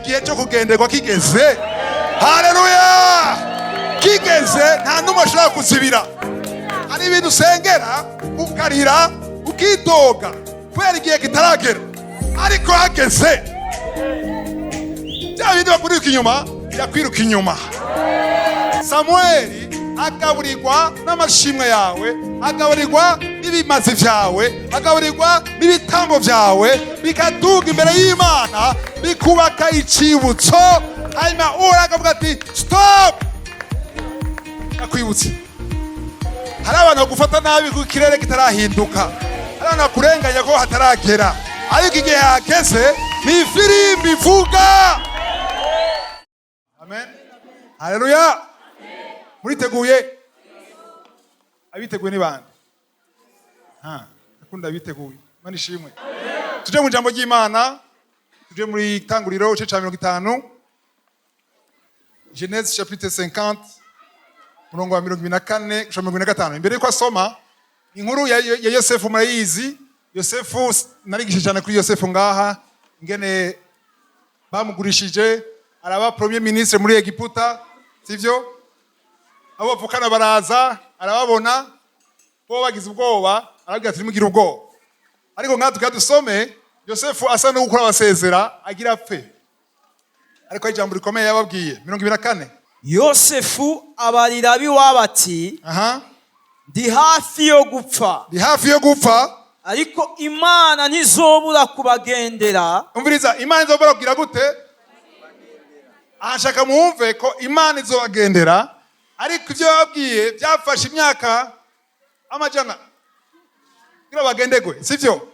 Igihe cyo kugenderwa kigeze, haleluya, kigeze, nta n'umwe ashobora kuzibira. Hari ibintu usengera, ukarira, ukidoga kubera igihe kitaragera, ariko hageze, bya bindi bakwiruka inyuma birakwiruka inyuma. Samueli agaburirwa n'amashimwe yawe, agaburirwa n'ibimazi byawe, agaburirwa n'ibitambo byawe, bikaduga imbere y'Imana, bikubaka icibutso. Hanyuma Uhoraho akavuga ati: "Stop, nakwibutse." Hari abantu bagufata nabi kuko ikirere kitarahinduka, hari abantu bakurenganya ko hataragera, ariko igihe hageze ni ifirimbi ivuga. Amen, haleluya. Muriteguye? Abiteguye ni bande? Ha, akunda abiteguye. Imana ishimwe. Tuje mu ijambo ry'Imana, tuje muri Tanguriro igice ca 50, Genèse chapitre 50, murongo wa 24 gushika 25. Imbere yuko asoma inkuru ya Yosefu, murayizi. Yosefu, narigishije cyane kuri Yosefu ngaha, ingene bamugurishije, araba premier ministre muri Egiputa, sivyo? Abo bavukana baraza, arababona bo bagize ubwoba, arabwira ati: "Ntimugire ubwoba." Ariko ngaha tukaba dusome Yosefu asa n'ugukora abasezera, agira apfe, ariko hari ijambo rikomeye yababwiye. 24. Yosefu abarira ab'iwabo ati: "Ndi hafi yo gupfa." Ndi hafi yo gupfa. "Ariko Imana ntizobura kubagendera." Umviriza, Imana izobora kugira gute? Aha nshaka mwumve ko Imana izobagendera, ariko ibyo yababwiye byafashe imyaka amajana kugira bagendegwe, sivyo?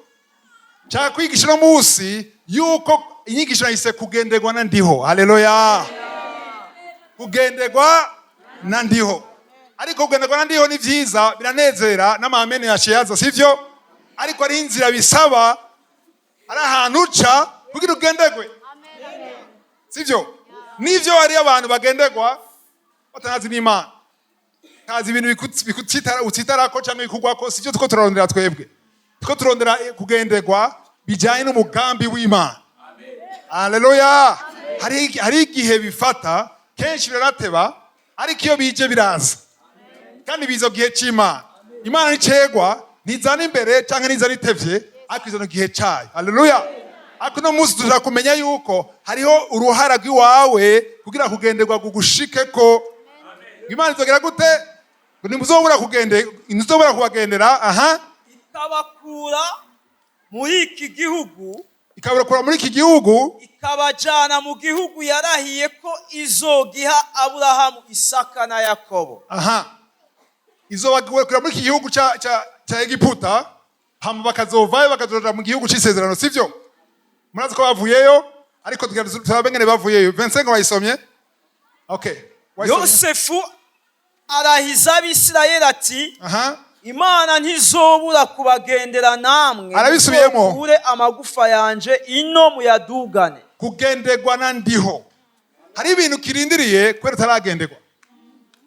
Nshaka kwigisha uno munsi yuko inyigisho nayise "Kugenderwa na Ndiho". Haleluya! Kugenderwa na Ndiho. Ariko kugenderwa na Ndiho ni vyiza, biranezera, n'amamene yaciye, sivyo? Ariko ari inzira bisaba, ari ahantu uca kugira ugenderwe, sivyo? Nivyo, hariyo abantu bagenderwa batanazi n'Imana, kazi ibintu utsitarako canke bikugwako, sivyo? Tuko turarondera twebwe, tuko turondera kugenderwa bijanye n'umugambi w'Imana. Haleluya! Hari igihe bifata, kenshi biranateba, ariko iyo bije biraza, kandi biza gihe c'Imana. Imana nicegwa, ntizana imbere canke ntizana itevye, ariko izana igihe cayo. Haleluya! Ariko uno munsi tuza kumenya yuko hariho uruhara rw'iwawe kugira kugenderwa kugushikeko. Imana izogera gute? Ngo ntimuzobura kugende, ntizobura kubagendera. Aha. "Ikabakura muri iki gihugu." Ikabakura muri iki gihugu. "Ikabajana mu gihugu yarahiye ko izogiha Aburahamu, Isaka na Yakobo." Aha, izobakura muri iki gihugu ca Egiputa, hama bakazovayo, bakazoja mu gihugu c'isezerano, sivyo? Murazi ko bavuyeyo, ariko turabe ngene bavuyeyo. 25 wayisomye? Okay, wayisomye? Yosefu arahiza Abisirayeli ati: "Imana ntizobura kubagendera namwe." Arabisubiyemo. "Muzokure amagufa yanje ino muyadugane." Kugenderwa na Ndiho. Hari ibintu kirindiriye kubera utaragenderwa.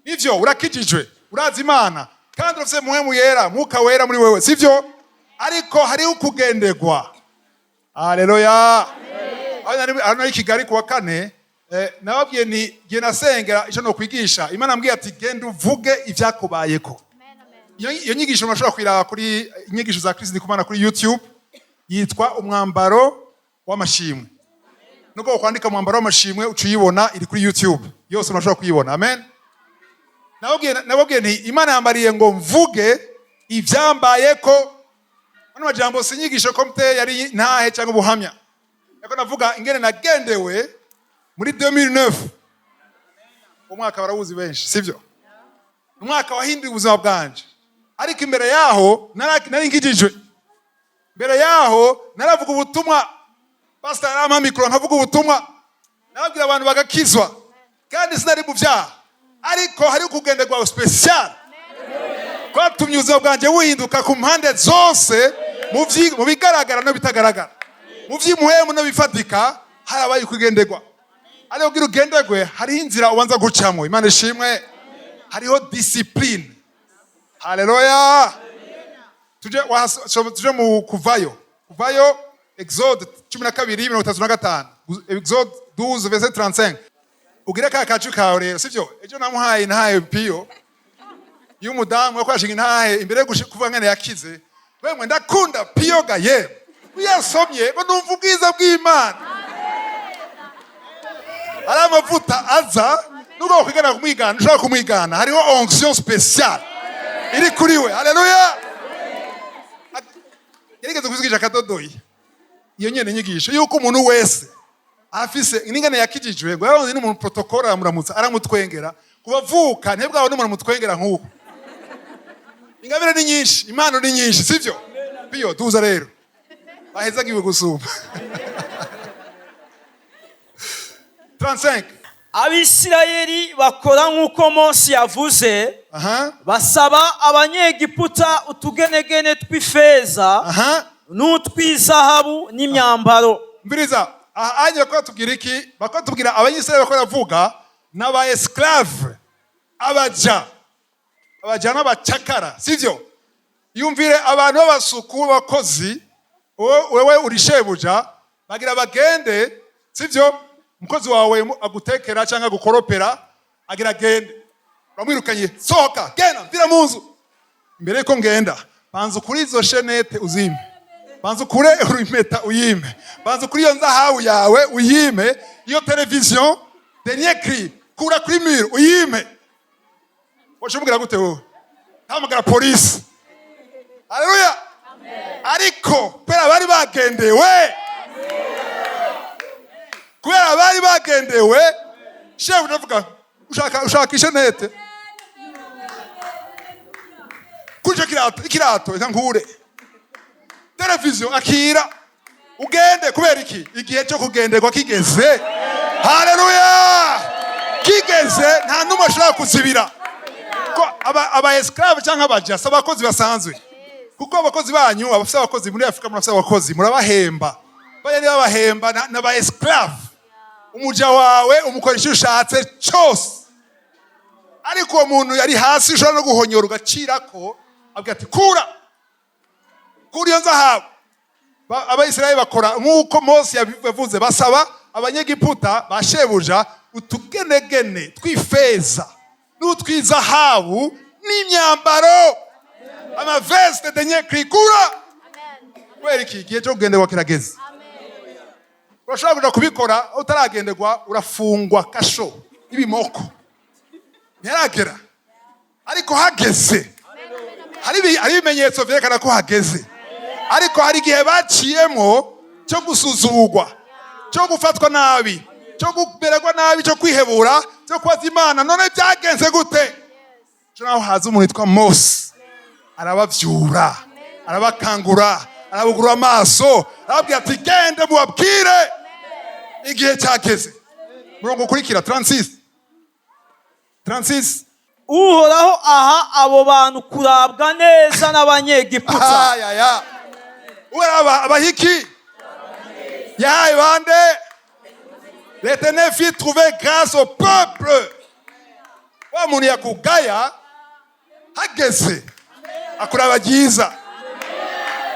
Nivyo, urakijijwe, urazi Imana, kandi urafise Muhemu Yera, Mwuka Wera muri wewe, sivyo? Ariko hariho ukugenderwa. Haleluya! Aho nari i Kigali kuwa kane, nababwiye nti gihe nasengera ico nokwigisha, Imana ambwiye ati: "Genda uvuge ivyakubayeko." Iyo nyigisho murashobora kuyiraba kuri inyigisho za Kristo Ndikumana kuri YouTube, yitwa "Umwambaro w'amashimwe". Nubwo kwandika "umwambaro w'amashimwe" uca uyibona, iri kuri YouTube yose, murashobora kuyibona. Amen. Nababwiye nti Imana yambariye ngo mvuge ivyambayeko. Ano majambo si inyigisho komite yari ntahe cyangwa ubuhamya, ariko navuga ingene nagendewe muri 2009. Umwaka barawuzi benshi, sivyo? Umwaka wahinduye ubuzima bwanje. Ariko imbere yaho nari nkijijwe, mbere yaho naravuga ubutumwa, pastor yarampa mikoro nkavuga ubutumwa, nababwira abantu bagakizwa, kandi sinari mu byaha. Ariko hari ukugenderwa spécial kwatumye ubuzima bwanjye buhinduka ku mpande zose, mu bigaragara no bitagaragara, mu by'imuhemu no bifatika. Harabaye kugenderwa. Ariko kugira ugenderwe hariho inzira ubanza gucamo. Imana ishimwe. Hariho discipline. Haleluya! Tuje mu Kuvayo, Kuvayo, Exode 12:35. Exode 12 verset 35. Ugire ka kacu kawe rero, sivyo? Ejo namuhaye intahe Piyo y'umudamu yo kwashinga intahe imbere yo kuvuga ngene yakize. Wemwe, ndakunda Piyo gaye, uyasomye ngo numva ubwiza bw'Imana, ari amavuta aza. Nubwo wakwigana kumwigana, ushobora kumwigana, hariho onction spéciale iri kuri we. Haleluya! Yarigeze kuzigisha akadodoyi iyo nyene nyigisho yuko umuntu wese afise n'ingene yakijijwe, ngo yarabonye n'umuntu protocole, aramuramutsa, aramutwengera. Kuva avuka ntibwabone n'umuntu amutwengera nk'uko. Ingabire ni nyinshi, impano ni nyinshi, sivyo? Piyo, tuza rero, bahezagiwe gusumba. 35. Abisirayeli bakora nk'uko Mose yavuze, basaba Abanyegiputa utugenegene tw'ifeza n'utw'izahabu n'imyambaro. Mbiriza aha anye, bako batubwira iki? Bako batubwira Abanyisirayeli bako baravuga n'aba esclave, abaja, abaja n'abacakara, sivyo? Yumvire abantu b'abasuku, b'abakozi, wewe uri shebuja, bagira bagende, sivyo? Umukozi wawe agutekera cyangwa agukoropera agira agende, uramwirukanye: "Sohoka, genda, mvira mu nzu." "Imbere yuko ngenda, banza ukuri izo chaînettes uzime, banza ukure impeta uyime, banza ukuri iyo nzahabu yawe uyime, iyo televiziyo dernier cri kura kuri mur uyime." Washobora gute wowe? Hamagara polisi. Haleluya! Ariko kubera bari bagendewe, kubera bari bagendewe, shebuja avuga: "Ushaka i chaînette kuri icyo kirato, ikirato reka nkure, televiziyo akira ugende." Kubera iki? Igihe cyo kugenderwa kigeze. Haleluya! Kigeze, nta n'umwe ashobora kuzibira ko aba esclave cyangwa abaja si abakozi basanzwe, kuko abakozi banyu, abafite abakozi muri Afurika, murafite abakozi, murabahemba. Bajya niba babahemba n'aba esclave. Umuja wawe umukoresha icyo ushatse cyose, ariko uwo muntu yari hasi ushobora no guhonyora ugacirako, abwira ati: "Kura, kura iyo nzahabu." Abayisiraheli bakora nk'uko Mose yabivuze, basaba Abanyegiputa ba shebuja utugenegene tw'ifeza n'utw'izahabu n'imyambaro, ama veste dernier cri, kura. Kubera iki? Igihe cyo kugenderwa kirageze. Urashobora kuja kubikora utaragenderwa, urafungwa kasho n'ibimoko. Ntiharagera, ariko hageze hari ibimenyetso vyerekana ko hageze. Ariko hari igihe baciyemo cyo gusuzugurwa, cyo gufatwa nabi, cyo kumererwa nabi, cyo kwihebura, cyo kubaza Imana: "None byagenze gute?" Ejo naho haza umuntu witwa Mose, arabavyura, arabakangura, arabugurura amaso, arababwira ati: "Gende mubabwire igihe cyageze." Murongo ukurikira, 36, 36. Uhoraho aha abo bantu kurabwa neza n'Abanyegiputa. Ayaya, uraba abahiki yahaye bande? L'Éternel fit trouver grâce au peuple. Wa muntu yakugaya, hageze akuraba ryiza.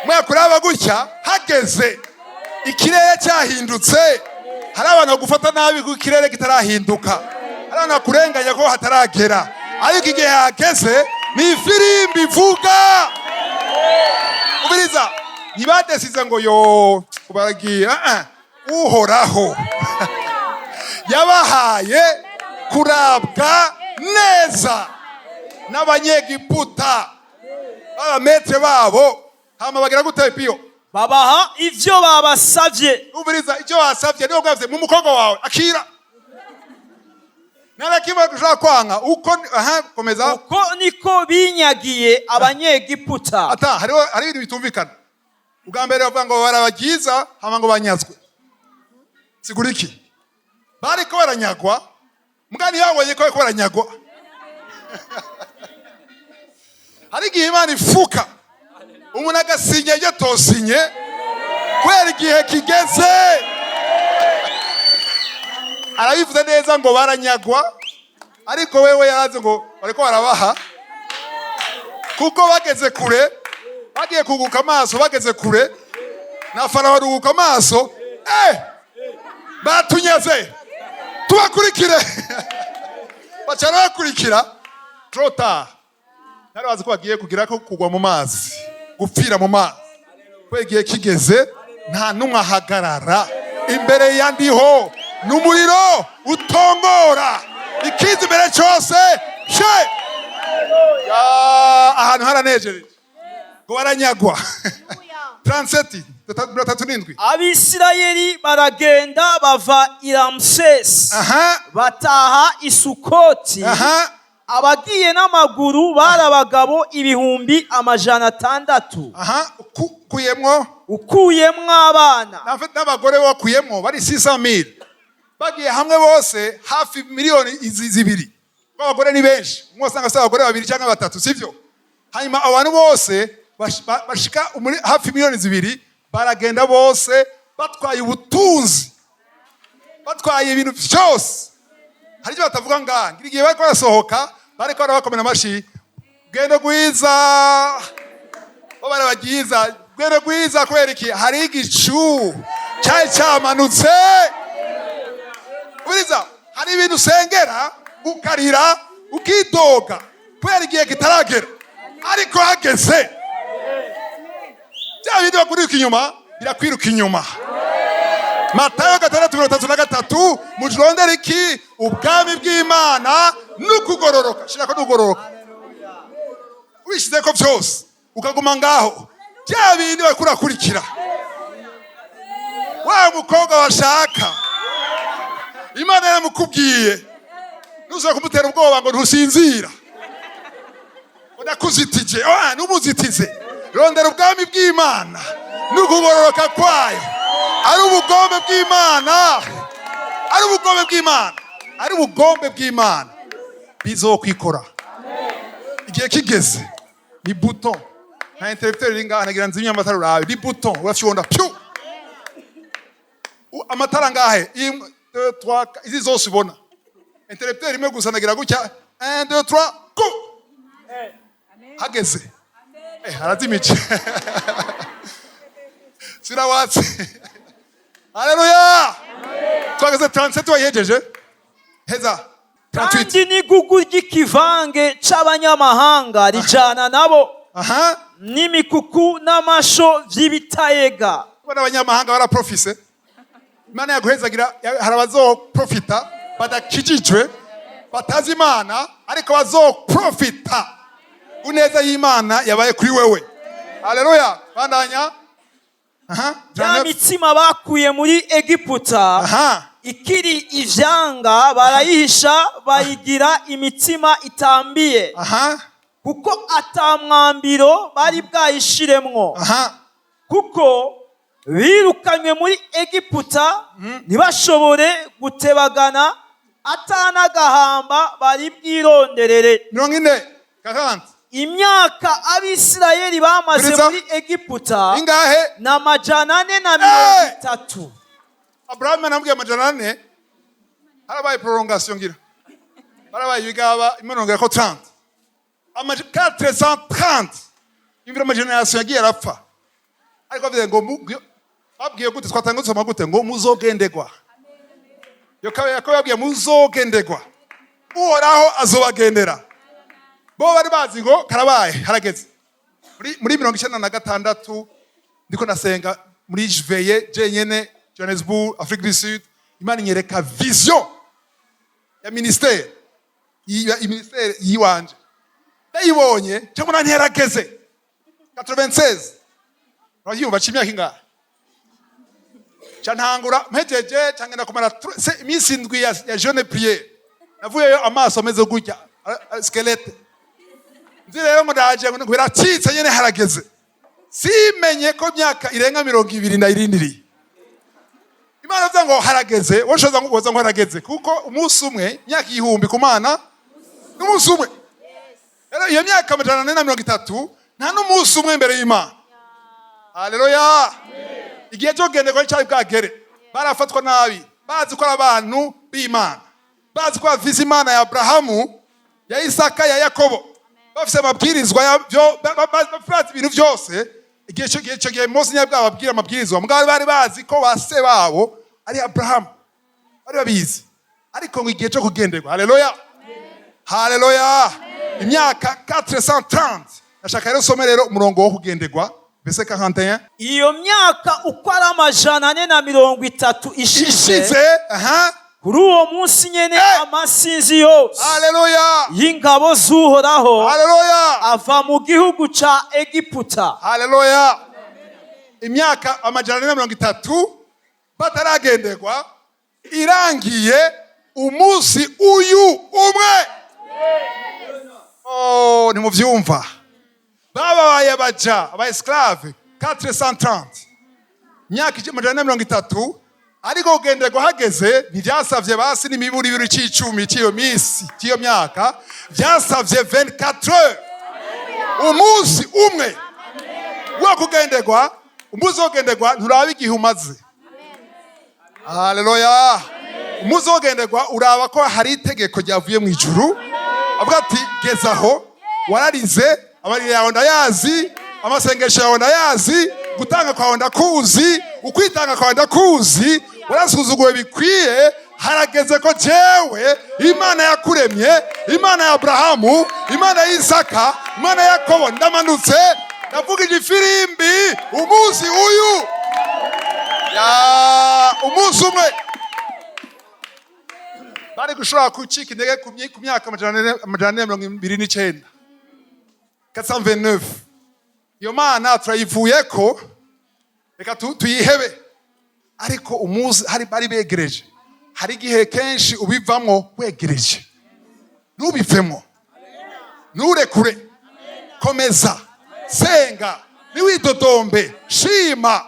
Mwe yakuraba gutya, hageze ikirere cyahindutse. Hari abantu bagufata nabi kuko ikirere kitarahinduka, hari abantu bakurenganya ko hataragera, ariko igihe hageze ni ifirimbi ivuga. Ubiriza, ntibadesize ngo yo baragiye. Ah, ah. Uhoraho yabahaye kurabwa neza n'Abanyegiputa baba maîtres babo. Hama bagira gute, Piyo? Babaha ivyo babasavye. Ubiriza, icyo wasabye niyo bwavye mu mukobwa wawe akira, nta kimwe ushobora kwanga uko. Aha, komeza. Uko niko binyagiye Abanyegiputa. Ata hariho, hari ibintu bitumvikana. Ubwa mbere bavuga ngo barabagiza, hama ngo banyazwe. Sigura iki? Bariko baranyagwa, mbwa ntibabonye ko bariko baranyagwa. Hari igihe Imana ifuka umuntu agasinya ibyo atosinye kubera igihe kigeze. Arabivuze neza ngo baranyagwa, ariko wewe yarazi ngo bariko barabaha, kuko bageze kure, bagiye kuguka amaso, bageze kure na Farawo aruguka amaso: "Batunyaze." Tubakurikire. Baca bakurikira. Trop tard. Ntari bazi ko bagiye kugira ko kugwa mu mazi, gupfira mu mazi. Ko igihe kigeze, nta n'umwe ahagarara imbere ya Ndiho. N'umuriro utongora ikiza imbere cyose she. Ya, ahantu haranejereje ngo baranyagwa. 37, 37. Abisirayeli baragenda bava i Ramusesi, bataha i Sukoti. Abagiye n'amaguru bari abagabo 600,000. Aha, ukuyemwo Ukuyemwo abana. N'abagore bakuyemwo bari 600,000. Bagiye hamwe bose hafi miliyoni izi 2, kuko abagore ni benshi. Umwe usanga afite abagore babiri cyangwa batatu, sibyo? Hanyuma abantu bose bashika hafi miliyoni 2 baragenda bose batwaye ubutunzi, batwaye ibintu byose. Hari ibyo batavuga ngaha. Ngira igihe bariko barasohoka, bariko barabakomera amashi: "Gendo rwiza." Bo barabagiza gendo rwiza. Kubera iki? Hari igicu cyari cyamanutse. Buriza hari ibintu usengera, ukarira, ukidoga kubera igihe kitaragera, ariko hageze bya bindi bakwiruka inyuma birakwiruka inyuma. Matayo 6:33: "Murondere iki? Ubwami bw'Imana n'ukugororoka." Shira ko n'ukugororoka wishyize ko byose, ukaguma ngaho, bya bindi bakurakurikira. Wa mukobwa washaka, Imana yaramukubwiye, ntuzure kumutera ubwoba ngo ntusinzira, ndakuzitije. Oya, ntumuzitize. Rondera ubwami bw'Imana n'ukugororoka kwayo. Ari ubugombe bw'Imana, ari ubugombe bw'Imana, ari ubugombe bw'Imana, bizokwikora igihe kigeze. Ni bouton, nta interrupteur iri ngaha. Nagira nzimye amatara urabe. Ni bouton, urafyonda pyu. Amatara ngahe? Imwe, deux, trois, quatre, izi zose ubona, interrupteur imwe gusa. Nagira gutya: 1, 2, 3, go. Hageze harazimije, sirawatse. Haleluya! Twageze 37, wayihejeje heza 38. Kandi n'igugu ry'ikivange c'abanyamahanga rijana nabo, n'imikuku n'amasho vy'ibitayega. Kubona abanyamahanga baraprofise. Imana yaguhezagira, hari abazoprofita badakijijwe, batazi Imana, ariko bazoprofita uneza y'Imana yabaye kuri wewe. Haleluya! Bandanya. Ya 39. mitsima bakuye muri Egiputa ikiri ivyanga, barayihisha, bayigira imitsima itambiye, kuko atamwambiro bari bwayishiremwo, kuko birukanywe muri Egiputa ntibashobore gutebagana, atanagahamba bari bwironderere. 40, 40. Imyaka Abisirayeli bamaze Buriza. muri Egiputa Ingahe? ni 430. Aburahamu anambwiye 400. Harabaye prolongation, ngira barabaye ibigaba. Imana yongera ko 30, 430. Imvira ama génération yagiye arapfa, ariko bavuze ngo babwiye gute? Twatanga dusoma gute ngo muzogendegwa? Yakobo yabwiye: "Muzogendegwa, Uhoraho azobagendera." Bo bari bazi ngo karabaye, harageze. Muri 96 ndiko nasenga muri jveye jenyene, Johannesburg, Afrique du Sud. Imana inyereka vision ya ministère, ya ministère yiwanje. Ndayibonye cyangwa ntiharageze? 96, urabyumva, ca imyaka ingahe? Ca ntangura mpejeje, ca ngenda kumara iminsi 7 ya jeûne prière. Navuyeyo amaso ameze gutya, squelette. Nzi rero ngo ndaje, ngo biracitse nyene, harageze. Simenye ko myaka irenga 20 ndayirindiriye. Imana ivuga ngo harageze, wowe ushoza ngo woza ngo harageze, kuko umunsi umwe, imyaka 1000 ku Mana n'umunsi umwe. Rero iyo myaka 430 nta n'umunsi umwe imbere y'Imana. Haleluya! Igihe cyo kugenderwa cyari bwagere. Barafatwa nabi, bazi ko ari abantu b'Imana, bazi ko bafise Imana ya Aburahamu, ya Isaka, ya Yakobo, bafise amabwirizwa bazi ibintu byose. Igihe cyo gihe Mose ntiyari bwababwira amabwirizwa, mugabo bari bazi ko base babo ari Aburahamu, bari babizi. Ariko Ariko ngo igihe cyo kugenderwa, haleluya, haleluya, imyaka 430. Nashaka rero usome rero umurongo wo kugenderwa, verset 41. Iyo myaka uko ari 430 ishize, ishize, aha. Kuri uwo munsi nyene, amasinzi yose haleluya y'ingabo z'Uhoraho haleluya ava mu gihugu ca Egiputa. Haleluya! Imyaka 430 bataragenderwa irangiye, umunsi uyu umwe. Oh, ntimuvyumva? Bababaye abaja, aba esclave 430, imyaka 430. Ariko kugenderwa hageze, ntivyasavye basi n'imiburi ibiri c'icumi c'iyo misi, c'iyo myaka. Vyasavye 24 heures, umunsi umwe wo kugenderwa. Umunsi wo kugenderwa nturaba igihe umaze. Haleluya! Umunsi wo kugenderwa uraba ko hari itegeko ryavuye mu ijuru, avuga ati: "Geza aho, wararize, amarira yawe ndayazi, amasengesho yawe ndayazi, gutanga kwawe ndakuzi, ukwitanga kwawe ndakuzi, warasuzuguwe bikwiye. Harageze ko jewe Imana yakuremye, Imana ya Aburahamu, Imana ya Isaka, Imana ya Yakobo, ndamanutse, ndavugije ifirimbi umunsi uyu." Ya umunsi umwe bari gushobora gucika intege ku myaka 429, 429. Iyo mana turayivuyeko, reka tuyihebe. Ariko umunsi hari bari begereje. Hari igihe kenshi ubivamwo wegereje. Ntubivemo, nturekure, komeza, senga, ntiwidodombe, shima,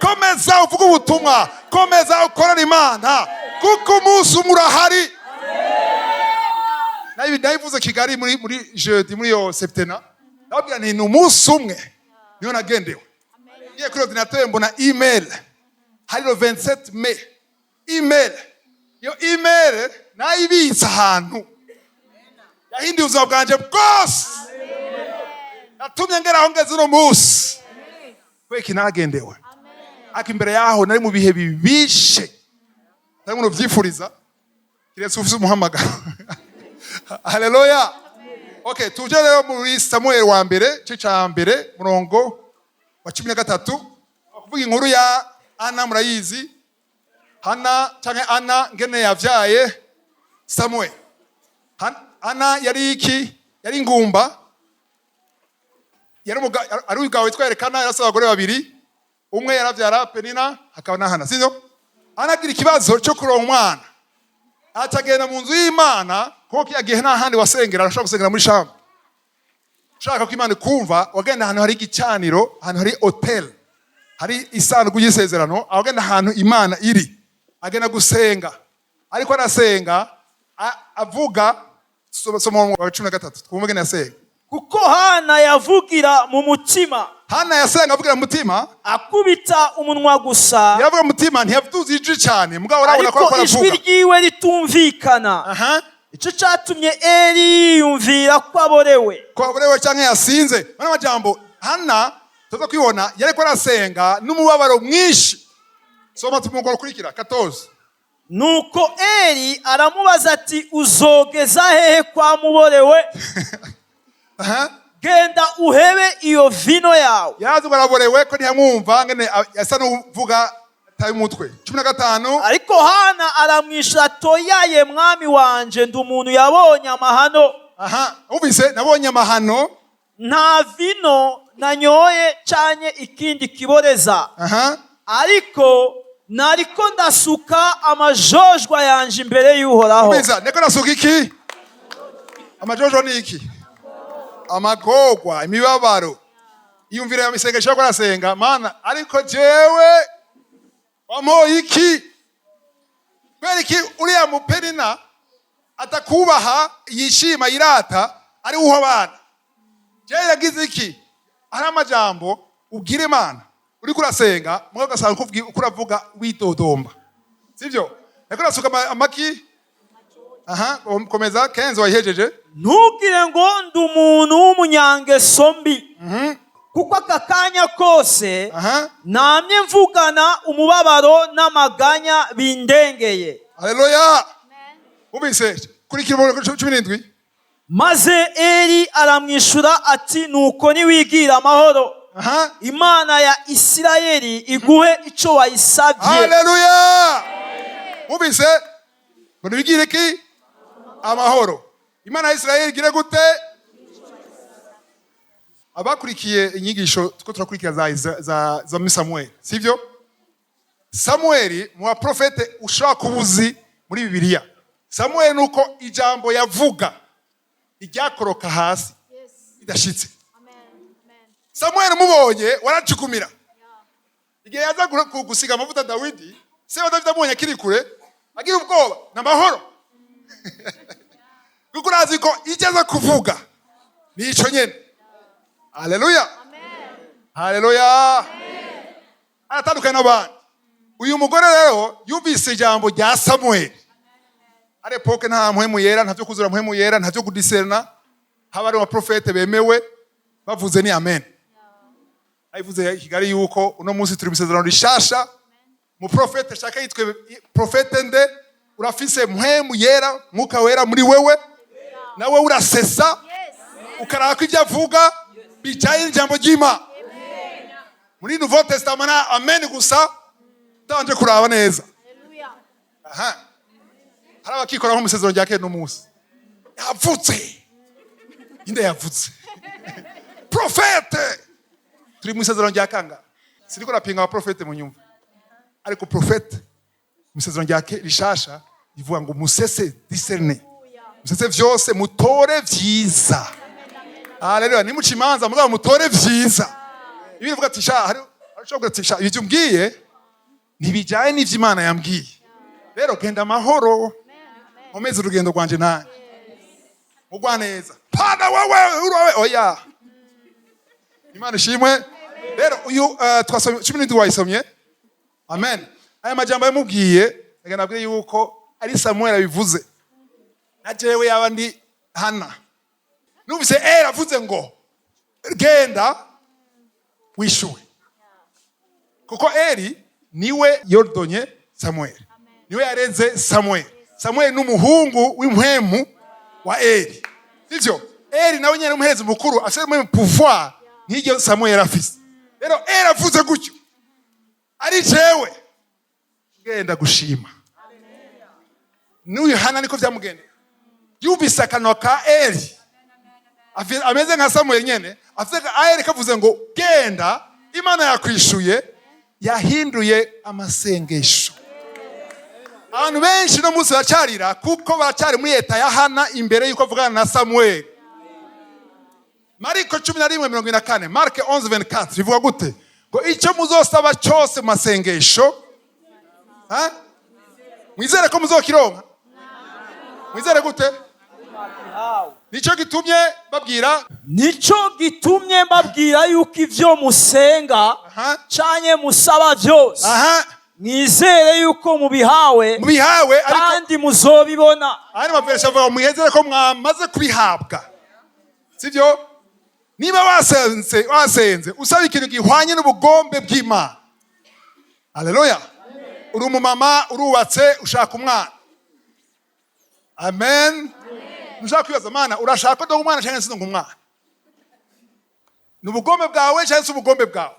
komeza uvuge ubutumwa, komeza ukorere Imana, kuko umunsi umwe urahari. Nabivuze Kigali muri jeudi, muri yo septena, ndababwira nti ni umunsi umwe niyo nagendewe. Ngiye kuri ordinateur mbona email, hari le 27 mai. Email, iyo email nayibitse ahantu, yahinduye ubuzima bwanje bwose, yatumye ngera aho ngeze uno munsi kweki naragendewe. Ariko imbere yaho nari mu bihe bibishe, ntari umuntu uvyifuriza kiretse ufise umuhamagaro. Haleluya! Okay, tuje rero muri Samuel wa mbere, igice ca mbere, murongo wa 13, kuvuga inkuru ya Ana. Murayizi Hana canke Ana, ngene yavyaye Samuel. Ana yari iki? Yari ingumba. Yari ari umugabo witwa Elikana, yarafise abagore babiri, umwe yaravyara Penina, hakaba na Hana, sivyo? Ana agira ikibazo cyo kuronka umwana, acagenda mu nzu y'Imana, kuko kiya gihe nta handi wasengera. Arashobora gusengera muri chambre. Ushaka ko Imana ikumva, wagenda ahantu hari igicaniro, ahantu hari autel, hari isanduku y'isezerano, agenda ahantu Imana iri, agenda gusenga. Ariko arasenga, avuga. Soma umurongo wa 13, twumve ingene yasenga. Kuko Hana yavugira mu mutima. Hana yasenga avugira mu mutima. Akubita umunwa gusa. Yaravuga mu mutima, ntiyavuze ijwi cyane, mugabo urabona ko ariko ariko ijwi aravuga. ryiwe ritumvikana. Ico catumye Eli yiyumvira ko aborewe. Ko aborewe canke yasinze. Bano majambo, Hana tuza kwibona yariko arasenga n'umubabaro mwinshi. Soma tumurongo ukurikira, 14. Nuko Eli aramubaza ati: "Uzogeza hehe kwa muborewe? Genda uhebe iyo vino yawe." Yarazi ngo araborewe, ko ntiyamwumva ngene yasa n'uvuga ataye umutwe. 15. Ariko Hana aramwishura: "Toyaye, mwami wanje, ndi umuntu yabonye amahano." Aha, umvise, nabonye amahano. Nta vino nanyoye canke ikindi kiboreza, ariko nariko ndasuka amajojwa yanje imbere y'Uhoraho. Umvise, niko nasuka iki? Amajojo ni iki? Amagorwa, imibabaro. Iyumvire ya misengesho yo arasenga: "Mana, ariko jewe wampoye iki? Kubera iki uriya mupenina atakubaha, yishima, yirata, ari uho abana? Jewe yagize iki?" Hari amajambo ubwira Imana uriko urasenga, mugabo ugasanga uko uravuga widodomba, sivyo? Niko nasuka amaki. Aha, komeza, 15 wayihejeje. Ntugire ngo ndi umuntu w'umunyangeso mbi, kuko aka kanya kose namye mvugana umubabaro n'amaganya bindengeye. Haleluya! Umvise, kurikira umurongo 17. Maze Eli aramwishura ati: "Nuko niwigira amahoro, Imana ya Isirayeli iguhe ico wayisabye." Haleluya! Umvise ngo nibigire ki? Amahoro. Imana ya Isirayeli igire gute? Abakurikiye inyigisho two turakurikira za muri Samuel, sivyo? Samueli mu baprofete ushobora kuba uzi muri Bibiliya, Samuel nuko ijambo yavuga iryakoroka hasi idashitse. Samuel mubonye waracukumira. Igihe yaza gusiga amavuta Dawidi, se wa Dawidi amubonye akiri kure agira ubwoba n'amahoro, kuko urazi ko icyo aza kuvuga ni ico nyene. Haleluya, haleluya! Aratandukanye n'abandi. Uyu mugore rero yumvise ijambo rya Samuel. À l'époque nta Mpwemu Yera, nta vyo kuzura Mpwemu Yera, nta vyo kudiserna. Haba ari abaprofete bemewe, bavuze ni amen. Ayivuze i Kigali yuko uno munsi turi mu isezerano rishasha. Muprofete shaka yitwe profete nde, urafise Mpwemu Yera, Mwuka Wera muri wewe, nawe urasesa ukaraba ko ibyo avuga bijyanye n'ijambo ry'Imana. Muri Nouveau Testament nta amen gusa utabanje kuraba neza. Aha hari abakikora nko mu isezerano rya kera. N'umunsi yavutse inde yavutse profete, turi mu isezerano rya kanga. Siniko napinga abaprofete mu nyumva, ariko profete mu isezerano rya rishasha rivuga ngo musese, discerne, musese vyose, mutore vyiza. Haleluya! Nimuca imanza, mugabo mutore vyiza. Ibi bivuga ati sha hari ushobora kuvuga ati: "Sha, ibyo umbwiye ntibijyanye n'ivyo Imana yambwiye, rero genda amahoro, nkomeze urugendo rwanje nanjye mugwa neza." Pana wewe urawe, oya. Imana ishimwe. Rero uyu twasomye 17, wayisomye? Amen. Aya majambo yamubwiye, reka nabwiye yuko ari Samuel abivuze, na jewe yaba ndi Hana, numvise Eli avuze ngo genda wishuwe, kuko Eli niwe yordonye Samuel, niwe yareze Samuel. Samuel ni umuhungu w'impwemu wa Eli, sivyo? Eli nawe nyene umuherezi mukuru, afise même pouvoir nk'iryo Samuel afise. Rero Eli avuze gutyo, ari jewe genda gushima. N'uyu Hana niko vyamugendeye. Yumvise akanwa ka Eli ameze nka Samuel nyene, afise ka Eli kavuze ngo genda, Imana yakwishuye, yahinduye amasengesho. Abantu benshi no munsi baracarira kuko baracyari muri leta ya Hana imbere y'uko avugana na Samuel. Mariko 11:44, Marc 11:24, bivuga gute? Ngo icyo muzosaba cyose mu masengesho, ha? Mwizere ko muzokironka. Mwizere gute? Nicyo gitumye babwira. Nico gitumye mbabwira yuko ivyo musenga canke musaba byose, mwizere yuko mubihawe, mubihawe, ariko kandi muzobibona. Aya maversion avuga ngo mwizere ko mwamaze kubihabwa, sibyo? Niba wasenze usaba ikintu gihwanye n'ubugombe bw'Imana, haleluya! Uri umumama, urubatse, ushaka umwana, amen. Ntushaka kwibaza: "Mana, urashaka ko ndonka umwana cyangwa sinonka umwana? Ni ubugombe bwawe cyangwa se ubugombe bwawe?"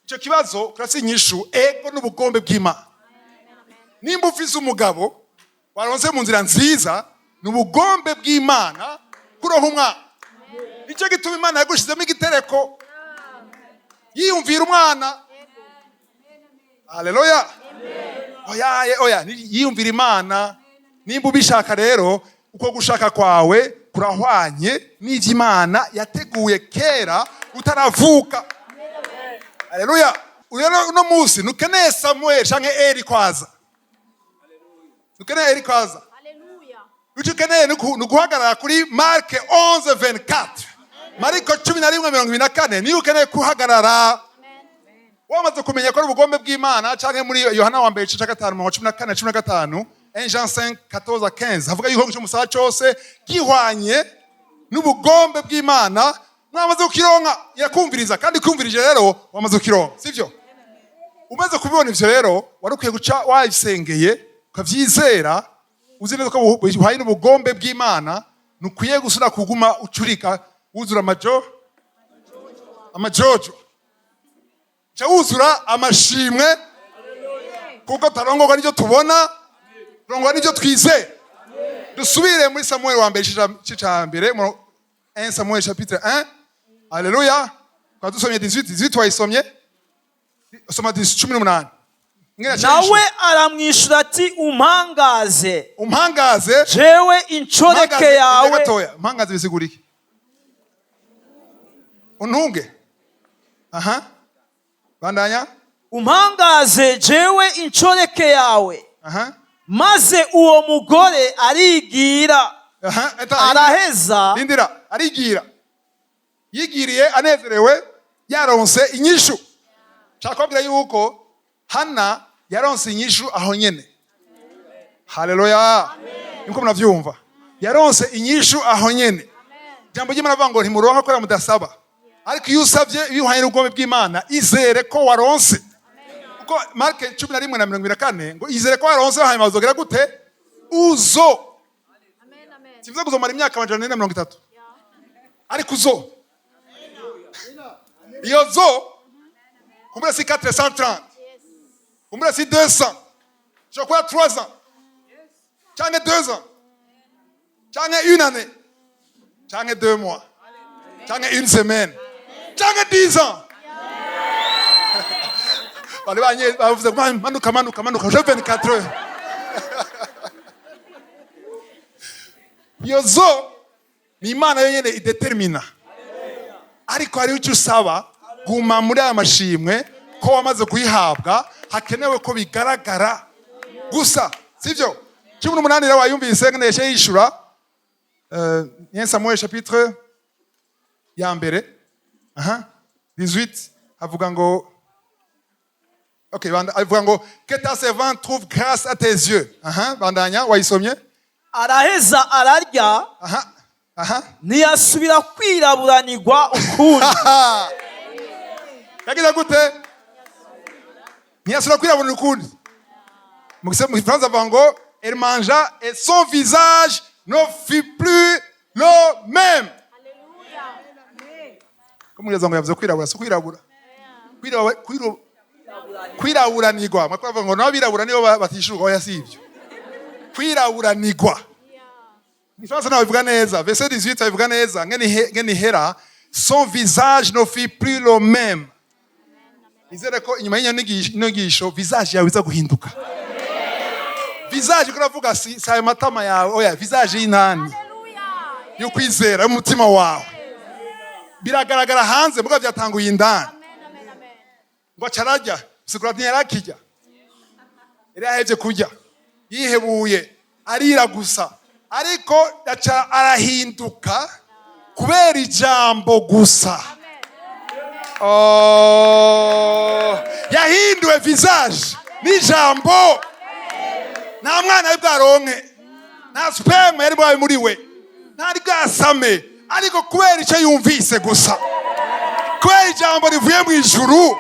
Icyo kibazo kurasi inyishu: ego, n'ubugombe bw'Imana. Nimba ufise umugabo waronse mu nzira nziza, ni ubugombe bw'Imana kuronka umwana. Nicyo gituma Imana yagushizemo igitereko yiyumvira umwana. Haleluya! Oya, oya, yiyumvira Imana. Nimba ubishaka rero, uko gushaka kwawe kurahwanye n'ivyo Imana yateguye kera utaravuka. Haleluya! Rero uno munsi ntukeneye Samuel canke Eli kwaza, ntukeneye Eli kwaza. Icyo ukeneye ni uguhagarara kuri Marc 11:24, Mariko 11:24. Niyo ukeneye guhagarara wamaze kumenya ko ari ubugombe bw'Imana, canke muri Yohana wa mbere igice cya gatanu mirongo 14, 15, 1 Jean 5 14 15, havuga yuko icyo musaba cyose gihwanye n'ubugombe bw'Imana mwamaze kukironka. Irakumviriza, kandi kumvirije rero wamaze kukironka, sivyo? Umaze kubibona ivyo rero, wari ukwiye guca wabisengeye ukavyizera. Uzi neza ko buhwanye n'ubugombe bw'Imana, ntukwiye gusubira kuguma ucurika, wuzura amajojo, ca wuzura amashimwe, kuko tarongorwa n'ibyo tubona, turongorwa n'ibyo twizeye. Dusubire muri Samuel wa mbere, igice ca mbere, 1 Samuel chapitre 1. Haleluya! Twaba dusomye 18, 18 wayisomye? Soma 18. Ingene yaciye Nawe yishura. aramwishyura ati: "Umpangaze, Umpangaze, jewe inshoreke Mpangaze, yawe." gatoya. Mpangaze bisigura iki? Untunge. Aha, bandanya. "Umpangaze jewe inshoreke yawe." Maze uwo mugore arigira, Aha, eta, araheza. Lindira. Arigira, yigiriye anezerewe, yaronse inyishu. Nshaka kubabwira yuko Hana yaronse inyishu aho nyene. Haleluya! Niko munavyumva, yaronse inyishu aho nyene. Ijambo ry'Imana avuga ngo ntimuronka kubera mudasaba. Ariko iyo usabye bihwanye n'ubugombe bw'Imana, izere ko waronse, kuko Mark 11:24 ngo izere ko waronse, hanyuma uzogera gute? Uzo sivuze kuzomara imyaka 430, ariko uzo iyo zo kumbura si 430, kumbura si 200, ushobora kuba 3 ans canke 2 ans canke une année canke 2 mois canke une semaine canke 10 ans. Bari banye bavuze ngo manuka, manuka, manuka, je 24 heures. Iyo zo ni Imana yonyine idetermina. Ariko hariho icyo usaba: guma muri aya mashimwe ko wamaze kuyihabwa. Hakenewe ko bigaragara gusa, sibyo? 18 rero wayumvise ngene yashe yishura. Samuel chapitre ya mbere, aha, 18, havuga ngo, okay, avuga ngo: "Que ta servante trouve grâce à tes yeux." Aha, bandanya, wayisomye? Araheza ararya, aha aha ntiyasubira kwiraburanirwa ukundi. Yagize gute? Ntiyasubira kwirabura ukundi. Mu Gifaransa avuga ngo: "Elle mangea et son visage ne fut plus le même." Ko mugeze ngo yavuze kwirabura, si kwirabura. Kwiraburanirwa. Mwako bavuga ngo n'abirabura nibo batishuka. Oya, si ibyo. Kwiraburanirwa mu Gifaransa ntabwo bivuga neza. Verset 18 bivuga neza ngene ihera: "Son visage ne fut plus le même." Nizere ko inyuma y'iyo nyigisho visage yawe iza guhinduka. Visage ko uravuga si ayo matama yawe, oya, visage y'intani yo kwizera y'umutima wawe biragaragara hanze, mugabo byatanguye indani. Ngo aca ararya, bisigura ntiyarakirya, yari yahevye kurya, yihebuye, arira gusa. Ariko aca arahinduka kubera ijambo gusa. Oh, yahinduwe visage n'ijambo. Nta mwana yari bwaronke, nta sperme yari bwabe muri we, ntari bwasame, ariko kubera icyo yumvise gusa, kubera ijambo rivuye mu ijuru,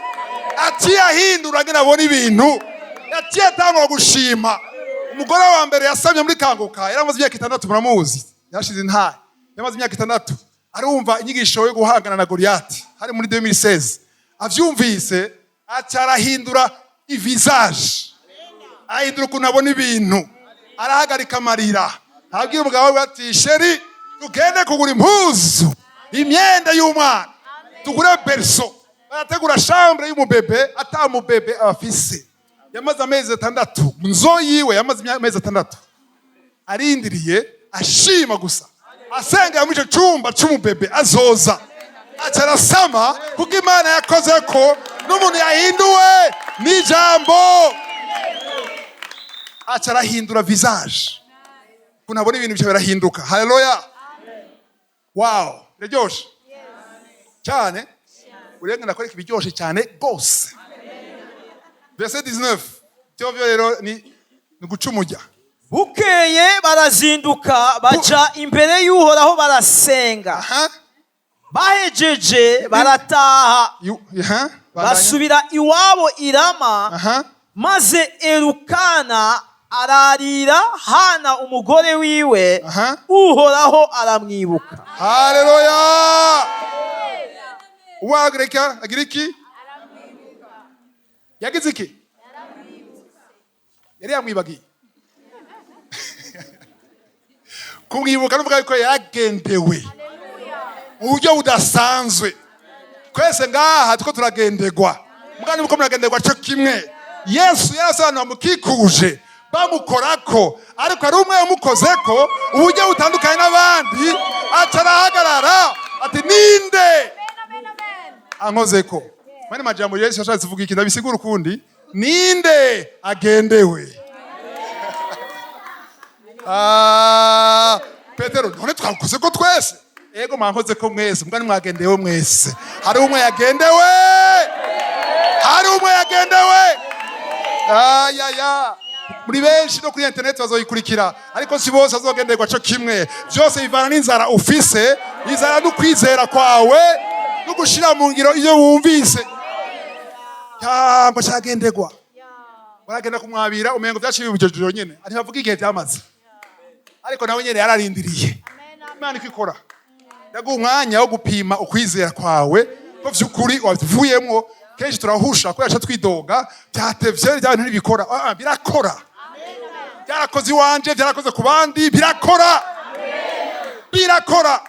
ati ahindura ngene abona ibintu, yaciye atangura gushima. Umugore wa mbere yasamye muri Kanguka yaramaze imyaka 6, muramuzi, yarashize intaye, yamaze imyaka 6 arumva inyigisho yo guhangana na Goliyati, hari muri 2016. Avyumvise aca arahindura ivisage, ahindura ukuntu abona ibintu, arahagarika amarira, abwira umugabo we ati: "Chéri, tugende kugura impuzu, imyenda y'umwana, tugure berceau." Barategura chambre y'umubebe, atamubebe abafise. Yamaze amezi 6 nzo yiwe, yamaze amezi 6 arindiriye, ashima gusa, asengera muri icyo cyumba c'umubebe azoza. Aca arasama, kuko Imana yakoze ko n'umuntu yahinduwe n'ijambo. Aca arahindura visage, ukuntu abona ibintu bica birahinduka. Haleluya! Wow, biraryoshe cyane. Urenga ndakwereka ibiryoshe cyane rwose. Verset 19 byo byo rero ni guca umujya. Bukeye barazinduka, baja imbere y'Uhoraho, barasenga. Bahejeje barataha, Bandanya. basubira iwabo i Rama. Maze Elukana Ararira Hana umugore wiwe. Uhoraho aramwibuka. Haleluya! Uwagereka agira iki? Yagize iki? Yari yamwibagiye. Kumwibuka nuvuga yuko yaragendewe mu buryo budasanzwe. Twese ngaha tuko turagendegwa, mugani muko muragendegwa cyo kimwe. Yesu yarasobanura mukikuje bamukorako, ariko hari umwe yamukozeko uburyo butandukanye n'abandi, aca arahagarara ati: "Ninde ankozeko?" Mwene majambo, Yesu yashatse kuvuga iki? Ndabisigura ukundi: ninde agendewe? Ah, Petero: "None twakoze ko twese?" Ego, mwakoze ko mwese, mbwa mwagendewe mwese. Hari umwe yagendewe, hari umwe yagendewe. Ayaya, muri benshi no kuri internet bazoyikurikira, ariko si bose bazogenderwa co kimwe. Byose bivana n'inzara ufise, inzara n'ukwizera kwawe no gushira mu ngiro iyo wumvise. Cyangwa cyagenderwa, baragenda kumwabira, umengo vyaciye ibyo nyene. Ntibavuga igihe byamaze, ariko nawe nyene yararindiriye. Imana ikikora, yaguha umwanya wo gupima ukwizera kwawe ko vy'ukuri wavuyemwo. Kenshi turahusha kubera ca twidoga: "Byatevye, bya bintu ntibikora." Ah, ah, birakora. Byarakoze iwanje, byarakoze ku bandi, birakora, birakora.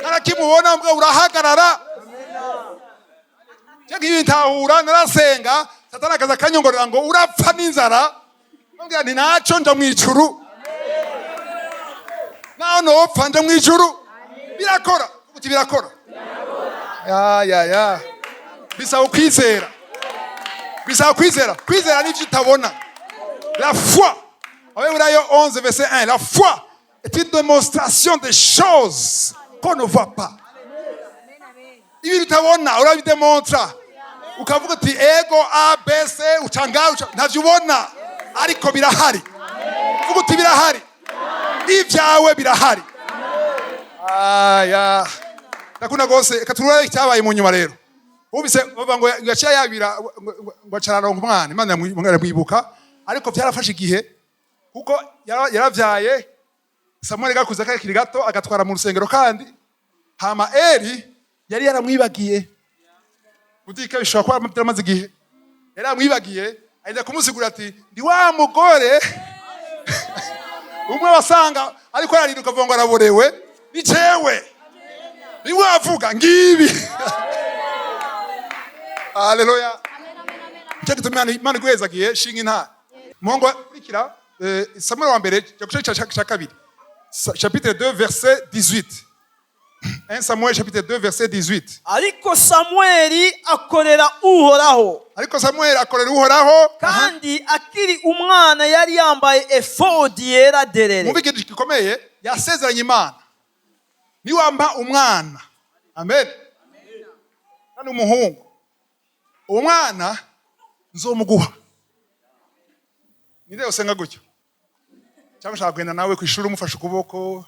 Narakimubona mbwa urahagarara cyangwa ibintahura. Narasenga, Satani akaza akanyongorera ngo: "Urapfa n'inzara." Mbwira nti: "Naco, nja mw'ijuru. Naho nopfa, nja mw'ijuru." Birakora. Uti birakora? Ya ya ya, bisaba kwizera, bisaba kwizera. Kwizera n'ivyo utabona, la foi. Abaheburayo 11 verset 1: la foi est une démonstration des choses qu'on ne voit pas. Ibintu utabona urabidemontra, ukavuga uti: "Ego, A B C." Uca ngaho ntavyo ubona, ariko birahari. Uvuga uti: "Birahari, ibyawe birahari." Aya, ndakunda rwose. Reka turebe icyabaye mu nyuma. Rero wumvise bavuga ngo yaciye yabira, ngo acararonka umwana, Imana iramwibuka. Ariko byarafashe igihe, kuko yaravyaye Samuel gakuze kakiri gato, agatwara mu rusengero. Kandi hama Eli yari yaramwibagiye. Udika bishobora kuba byaramaze igihe, yari yaramwibagiye. Ajya kumusigura ati: "Ndi wa mugore umwe wasanga ariko yarariruka avuga ngo araborewe, ni jewe." Niwe avuga ngibi. Haleluya! Nicyo gituma Imana iguhezagiye. Shinga intara muhungu. Kurikira Samuel wa mbere, igice cya kabiri, chapitre 2 verset 18. 1 Samuel chapitre 2 verset 18. Ariko Samweli akorera Uhoraho. Ariko Samuel akorera Uhoraho. Kandi akiri umwana yari yambaye efodi yera derere. Mwumve ikintu gikomeye. Yasezeranye Imana: "Niwampa umwana," amen, kandi umuhungu, "uwo mwana nzomuguha." Ninde usenga gutyo? Cyangwa ushaka kugenda nawe ku ishuri umufashe ukuboko,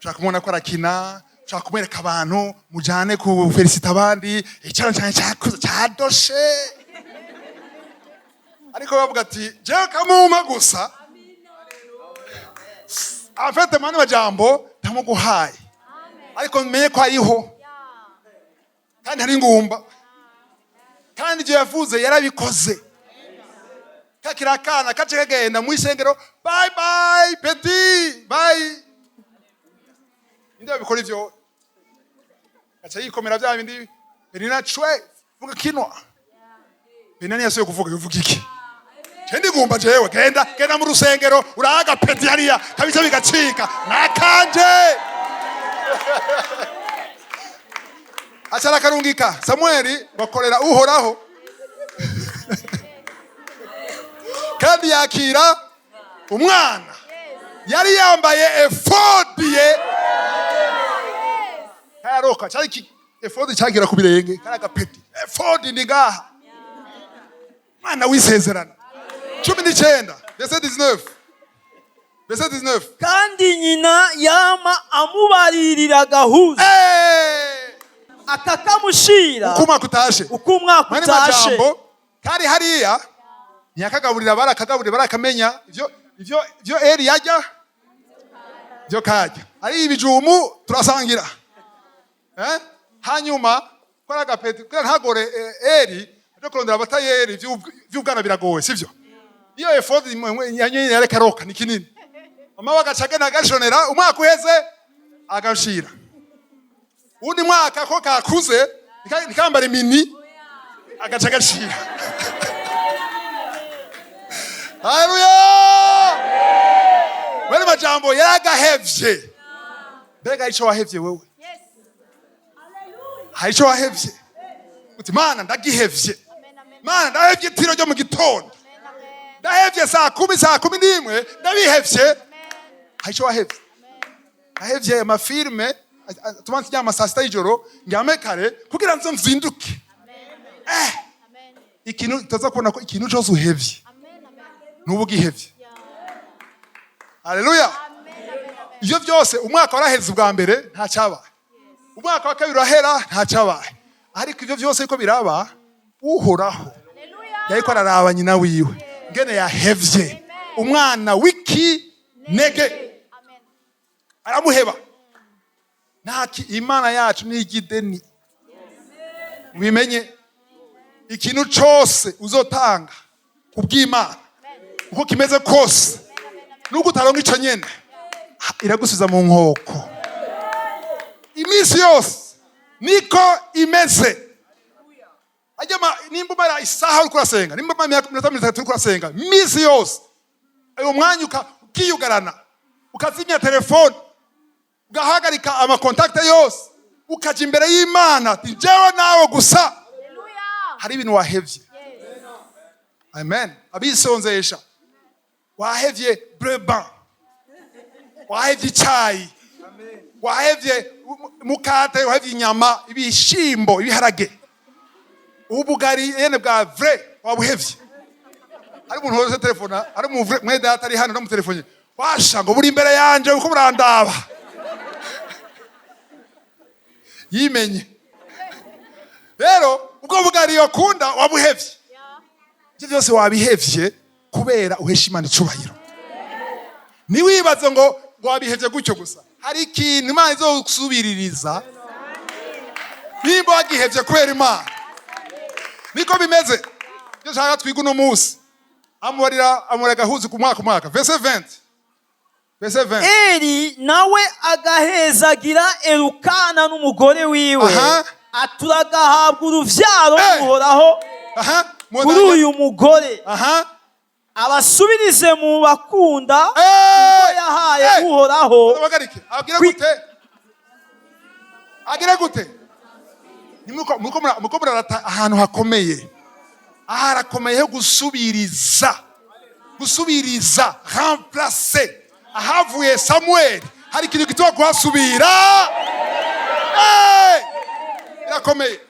ushaka kumubona ko arakina, ushaka kumwereka abantu, mujyane ku felicita abandi, icyana cyane cyakuze cyadoshe. Ariko bavuga ati: "Jewe kamuma gusa afite mani majambo ndamuguhaye, ariko menye ko ariho kandi hari ingumba, kandi ibyo yavuze yarabikoze." Kakiri akana kace kagenda mu isengero: "Bye bye petit, bye." Ninde babikora ivyo? Gaca yikomera bya bindi. Penina cwe vuga kinwa. Penina ntiyasubiye kuvuga. Bivuga iki? Je ndigumba jewe. Genda, genda mu rusengero uraga petit hariya kabisa, bigacika nakanje. Aca arakarungika. Samweli bakorera Uhoraho kandi yakira umwana yari yambaye efodi ye kayaroka. Cyari efodi cyagira ku birenge, kari agapeti. Efodi ni ngaha, mwana w'isezerano. 19, verset 19, verset 19. Kandi nyina yama amubaririra agahuzu akakamushira Uko umwaka utashe. Uko umwaka Mwene utashe. majambo, kari hariya ntiyakagaburira, barakagaburira, barakamenya ivyo. Ivyo Eri yarya byo kajya ari ibijumu turasangira. Eh? Hanyuma kora agapeti kugira ntagore Eri byo kurondera abatayeri vy'ubwana biragoye, sivyo? Iyo efodi yanyene yareka roka ni kinini, mama we agaca agenda agashonera. Umwaka uheze agashira uwundi mwaka ko kakuze ntikambara imini, agaca agashira. Haleluya! Mwene majambo, yaragahevye. Mbega ico wahevye wewe? Hari ico wahevye uti: "Mana, ndagihevye. Mana, ndahevye itiro ryo mu gitondo, ndahevye saa 10, saa 11, ndabihevye." Hari ico wahevye? Ndahevye amafilme tuma ndyama saa 6 y'ijoro, ndyame kare kugira nzo mzinduke. Ikintu utaza kubona ko ikintu cose uhevye nubu ugihevye. Haleluya! Ivyo byose, umwaka waraheze ubwa mbere, nta cyabaye. Umwaka wa kabiri urahera, nta cyabaye. Ariko ivyo byose ariko biraba, Uhoraho yariko araraba nyina wiwe ngene yahevye umwana w'ikinege, aramuheba. Ntaki Imana yacu ni igideni. Mubimenye, ikintu cose uzotanga kubw'Imana, uko kimeze kose, nubwo utaronka ico nyene, iragusubiza mu nkoko. Iminsi yose niko imeze. Nimba umara isaha uriko urasenga, nimba umara iminota 30 uriko urasenga iminsi yose, uwo mwanya ukiyugarana, ukazimya telefone, ugahagarika amacontacts yose, ukaja imbere y'Imana ati: "Jewe nawe gusa." Hari ibintu wahevye. Amen. Abisonzesha, wahevye breban, wahevye icayi, wahevye mukate, wahevye inyama, ibishimbo, ibiharage, ubugari yene bwa vrai wabuhevye. Hari umuntu wese telefona, hari mwene data ari hano, ndamutelefone washa ngo buri imbere yanje uko burandaba yimenye. Rero ubwo bugari wakunda wabuhevye. Ibyo byose wabihevye kubera uhesha Imana icubahiro. Ntiwibaze ngo wabihevye gutyo gusa. Hari ikintu Imana izosubiririza nimba wagihevye kubera Imana. Niko bimeze. Ibyo nshaka twiga uno munsi, amubarira agahuzu ku mwaka, umwaka. Verset 20, verset 20. Eri nawe agahezagira Elukana n'umugore wiwe, aturagahabwa uruvyaro n'Uhoraho kuri uyu mugore, abasubirize mu bakunda kuko yahaye Uhoraho. Bahagarike. Abwire gute? Agire gute? Nimuriko murarata ahantu hakomeye. Aha harakomeye ho gusubiriza, gusubiriza, remplacer. Ahavuye Samuel hari ikintu gituma kuhasubira. Eh! Birakomeye.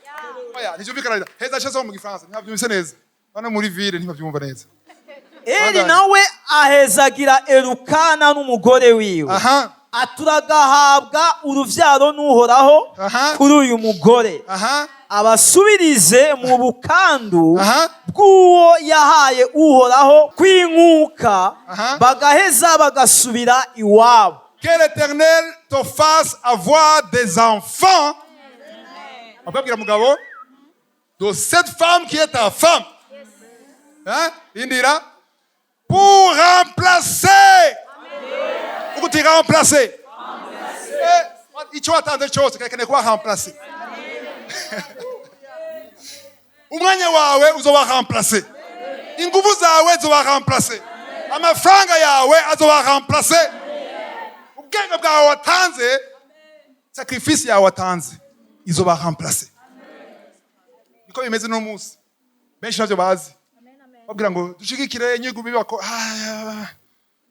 Oya, ntibyumvikana neza. Heza cyose mu Gifaransa ntibabyumvise neza. Bano muri ville ntibabyumva neza. Eri Bandanye. nawe ahezagira Elukana n'umugore wiwe, aturagahabwa uruvyaro n'Uhoraho kuri uyu mugore, abasubirize mu bukandu bw'uwo yahaye Uhoraho kw'inkuka, bagaheza bagasubira iwabo. Que l'Éternel te fasse avoir des enfants. Akabwira mugabo de cette femme qui est ta femme. Hein? Indira. Pour remplacer. Uko remplacer. Eh, icyo watanze cyose kirakeneye kuba remplacer. Umwanya wawe uzoba remplacer. Ingufu zawe zoba remplacer. Amafaranga yawe azoba remplacer. Ubwenge bwawe watanze, sacrifice yawe watanze izoba remplacer. Niko bimeze. No munsi benshi navyo bazi, babwira ngo dushigikire inyigo bibako.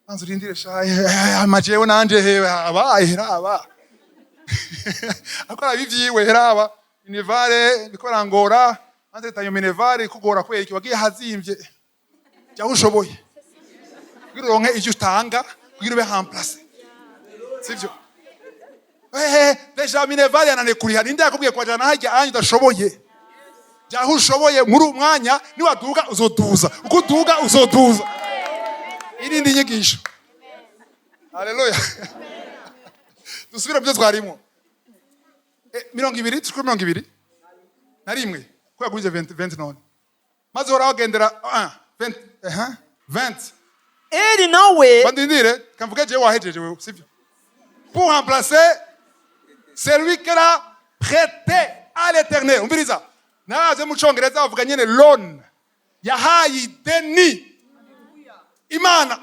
Banza urindire sha, amajewe nanje hewe abaye heraba akora bivyiwe, heraba minerval biko barangora, banze tanyo minerval kugora kubera iki wagiye hazimvye. Jya ushoboye kugira uronke ivyo utanga kugira ube remplacer, sivyo? Ehe, déjà minerval yananiye kuriha. Ninde yakubwiye kwajana harya anya udashoboye? Jya aho ushoboye muri uyu mwanya. Niwaduga uzoduza, uko uduga uzoduza. Irindi nyigisho. Haleluya. Dusubire mu byo twarimo. 20, turi kuri 21 ko yagurije 20, 20 none. Maze Uhoraho agendera 20, 20. Eli nawe Bandindire kamvuge jewe wahejeje wewe, sivyo? Pour remplacer celui qu'elle a prêté à l'Éternel. Umviriza, naze mu Congereza bavuga nyene loan, yahaye ideni Imana.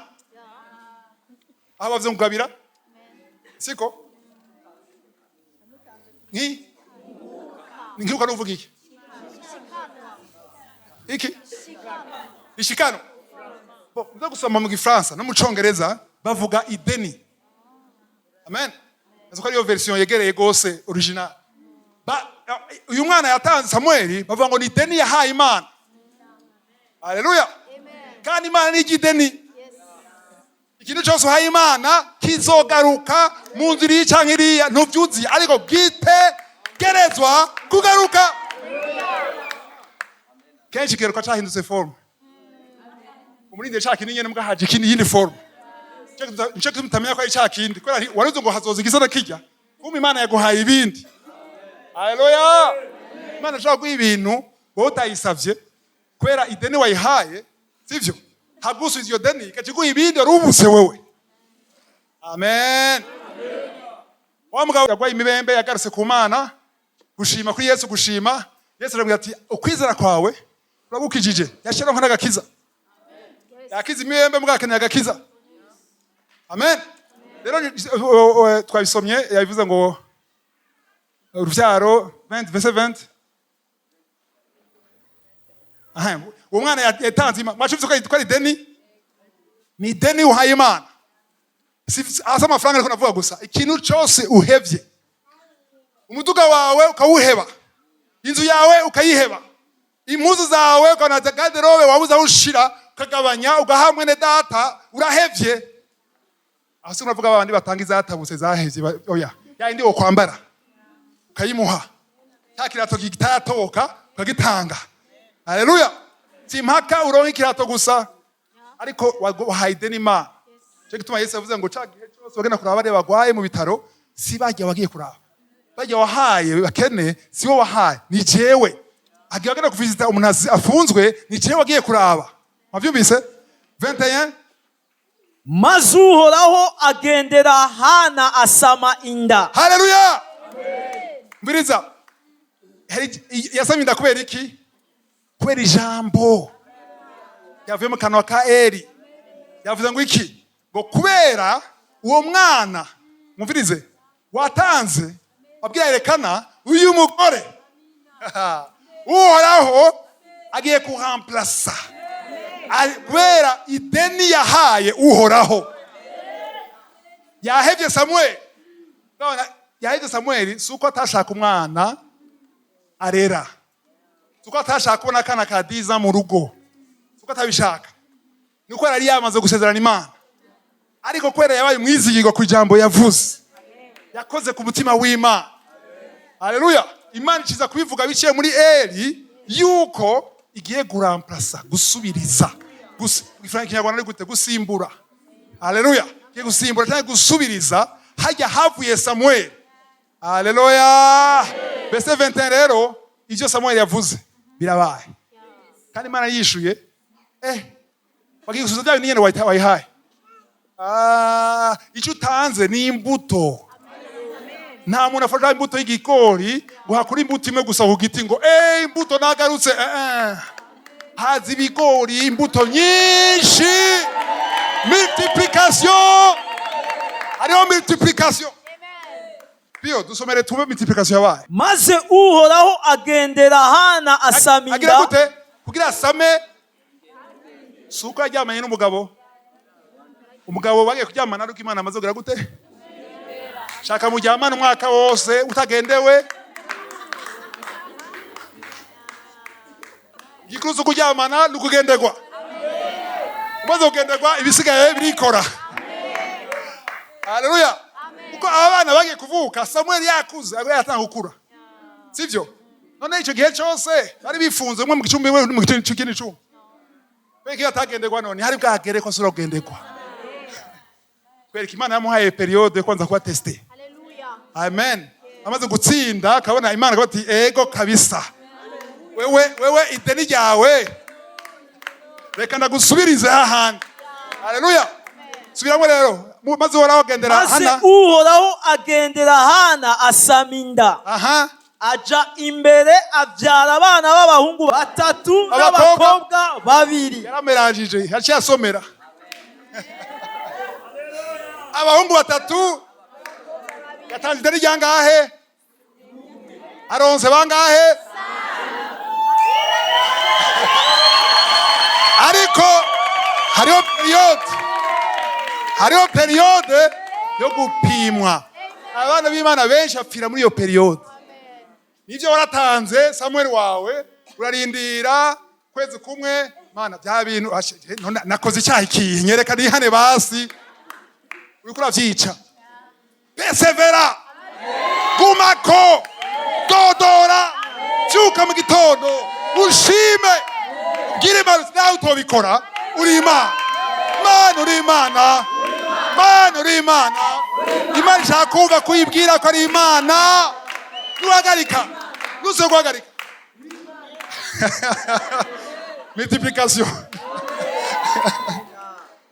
Aho bavuze kugabira, siko ni nkiruka nuvuga iki iki ishikano. Bo muze gusoma mu Gifaransa no mu Congereza bavuga ideni. Amen. Azi ko ariyo version yegereye gose original. Ba uyu mwana yatanze Samueli bavuga ngo ni ideni yahaye Imana. Haleluya. Kandi Imana ni ideni. Ikintu cyose uhaye Imana kizogaruka mu nzira iyi canke iriya, ntuvyuzi, ariko gitegerezwa kugaruka. Kenshi kigaruka cahindutse forme. Umurinde ca kindi nyene, mbwa haje ikindi, yindi forme. Nico gituma utamenya ko ari ca kindi, kubera waruzi ngo hazoza igisa na kirya, kumbe Imana yaguhaye ibindi. Haleluya. Imana ishobora guha ibintu wowe utayisavye kubera ideni wayihaye, sivyo? Hagusubiza iyo deni, ikaca iguha ibindi wari ubuse wewe. Amen. Wa mugabo yagwaye imibembe yagarutse ku Mana gushima kuri Yesu, gushima Yesu, aramubwira ati: "Ukwizera kwawe kuragukijije." Yashiraho n'agakiza, yakiza imibembe, mugabo akeneye agakiza. Amen. Rero twabisomye, yabivuze ngo urubyaro 20, verset 20. Aha, uwo mwana yatanze Imana. Mwacumvise ko ari ideni, ni ideni uhaye Imana. Si asa amafaranga, ariko navuga gusa ikintu cyose uhevye: umuduga wawe ukawuheba, inzu yawe ukayiheba, impuzu zawe ukabona garde-robe wabuze aho ushira, ukagabanya ugaha mwene data, urahevye. Aho si uravuga babandi batanga izatabutse, zahevye, oya, ya yindi wo kwambara ukayimuha, cya kirato kitaratoboka ukagitanga. Haleluya. Si impaka uronka ikirato gusa, ariko wahaye ideni Imana. Cyo gituma Yesu yavuze ngo ca gihe cyose bagenda kuraba bariya bagwaye mu bitaro, si bajya wagiye kuraba, bajya wahaye bakene, si wo wahaye, ni jewe. Agiye bagenda kuvisita umuntu afunzwe, ni jewe wagiye kuraba. Mwavyumvise 21? Maze Uhoraho agendera Hana, asama inda. Haleluya. Mbiriza. Yasamye inda kubera iki? Kubera ijambo yavuye mu kanwa ka Eli. Yavuze ngo iki? Ngo kubera uwo mwana, mwumvirize, watanze, wabwira Yerekana uyu mugore, Uhoraho agiye kuhamplasa. Kubera ideni yahaye Uhoraho, yahevye Samueli. None yahevye Samueli si uko atashaka umwana arera, si uko atashaka kubona akana ka diza mu rugo, si uko atabishaka, ni uko yari yamaze gusezerana Imana. Ariko kubera yabaye umwizigirwa ku ijambo yavuze, yakoze ku mutima w'Imana. Haleluya. Imana ikiza kubivuga biciye muri Eli yuko igiye guramplasa, gusubiriza. Ikinyarwanda ari gute? Gusimbura. Haleluya. Igiye gusimbura cyangwa gusubiriza hajya havuye Samuel. Haleluya. Verset 21 rero, ibyo Samuel yavuze birabaye, kandi Imana yishuye. Bagiye gusubiza bya bintu nyene wayihaye. Icyo utanze ni imbuto. Nta muntu afata imbuto y'igikori ngo hakure imbuto imwe gusa ku giti ngo imbuto nagarutse. Haza ibigori, imbuto nyinshi, multiplication. Hariho multiplication. Bio dusomere tube multiplication yabaye. Maze Uhoraho agendera Hana, asama Agira inda. gute kugira asame? Si uko yaryamanye n'umugabo. Umugabo bagiye kuryamana ariko Imana amaze kugira gute? Shaka muryamane umwaka wose utagendewe. Igikuru si ukuryamana, ni ukugenderwa. Umaze kugenderwa, ibisigaye birikora. Haleluya. Kuko aba bana bagiye kuvuka Samuel yakuze, ago yatanga gukura, sivyo? None icyo gihe cyose bari bifunze, umwe mu gicumbi, umwe mu kindi cumbi. Kubera iyo atagenderwa, none hari bwagere ko asubira kugenderwa. Kwereka Imana yamuhaye période yo kwanza kuba testé. Amen. Amaze gutsinda, akabona Imana akavuga ati: "Ego kabisa, wewe, wewe ideni ryawe reka ndagusubirize hahandi." Haleluya! Subiramo rero. Maze Uhoraho agendera Maze Hana. Uhoraho agendera Hana, asama inda, aja imbere, abyara abana b'abahungu batatu Abakobwa. n'abakobwa babiri. Yaramerangije, yaciye asomera abahungu batatu. Yatanze ideni ryangahe? Aronse bangahe? Ariko hariho période, hariho période yo gupimwa. Abana b'Imana benshi bapfira muri iyo période. Nivyo, waratanze Samuel wawe, urarindira kwezi kumwe. Mana, bya bintu none nakoze icyaha ikihe? Nyereka nihane basi. Uriko uravyica. Persévère, gumako, dodora, vyuka mu gitondo ushime, ubwire Imana uti: "Nawe utobikora, uri Imana. Mana, uri Imana. Mana, uri Imana." Imana ishaka kumva kuyibwira ko ari Imana. Nuhagarika, ntuze guhagarika. Multiplication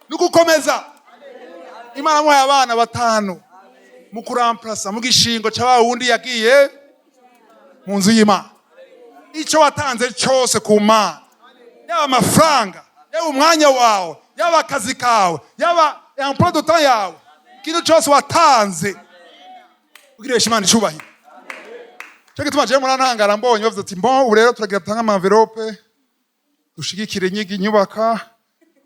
ni ugukomeza. Imana amuhaye abana batanu mu kuramplasa mu gishingo cya wa wundi yagiye mu nzu y'Imana. Icyo watanze cyose ku Mana, yaba amafaranga, yaba umwanya wawe, yaba akazi kawe, yaba emploi de temps yawe, ikintu cyose watanze ugiresha Imana icubahiro. Cyo gituma jewe murantangara mbonye bavuze ati: "Mbo ubu rero turagira dutange ama enveloppe dushigikire inyigi inyubaka."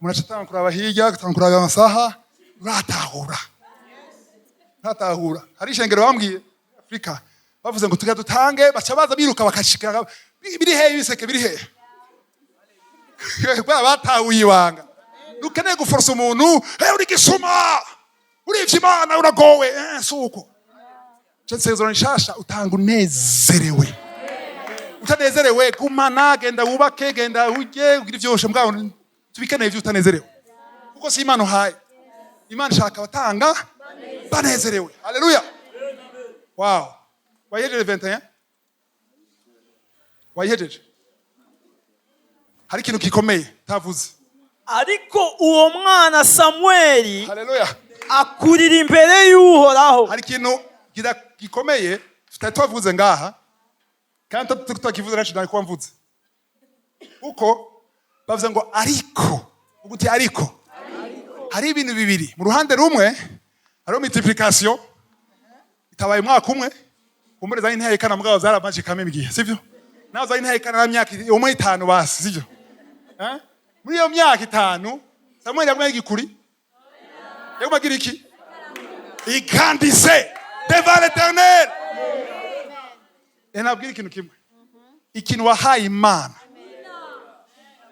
Umuntu aca atanga kuraba hirya, agatanga kuraba amasaha. Uratahura, ntatahura. Hari ishengero bambwiye Afurika, bavuze ngo tugira dutange, baca baza biruka bakashika: "Biri hehe? Ibiseke biri hehe?" Kubera batahuye ibanga. Ntukeneye guforosa umuntu: "Hey, uri gisuma, urivye Imana, uragowe." Si uko. Isezerano rishasha, utanga unezerewe. Utanezerewe, gumana, genda wubake, genda urye, ugire ivyoshe mbwaho. Tubikeneye ivyo utanezerewe, kuko si Imana uhaye. Imana ishaka abatanga banezerewe. Haleluya! Wow, wayihejeje 21, wayihejeje. Hari ikintu gikomeye tavuze. Ariko uwo mwana Samweli Haleluya! akurira imbere y'Uhoraho. Hari ikintu gikomeye tutari twavuze ngaha, kandi tutakivuze naco nari kuba mvuze, kuko bavuze ngo ariko uguti. Ariko hari ibintu bibiri. Mu ruhande rumwe hariho multiplication itabaye umwaka umwe. Kumbure zari ntihekana, mugabo zaramaje kame igihe, sivyo? Naho zari ntihekana na myaka umwe, itanu basi, sivyo? Eh? Muri iyo myaka 5 Samuel yagumye igikuri, yaguma agira iki? Il grandissait devant l'Éternel. Nabwira ikintu kimwe: ikintu wahaye Imana,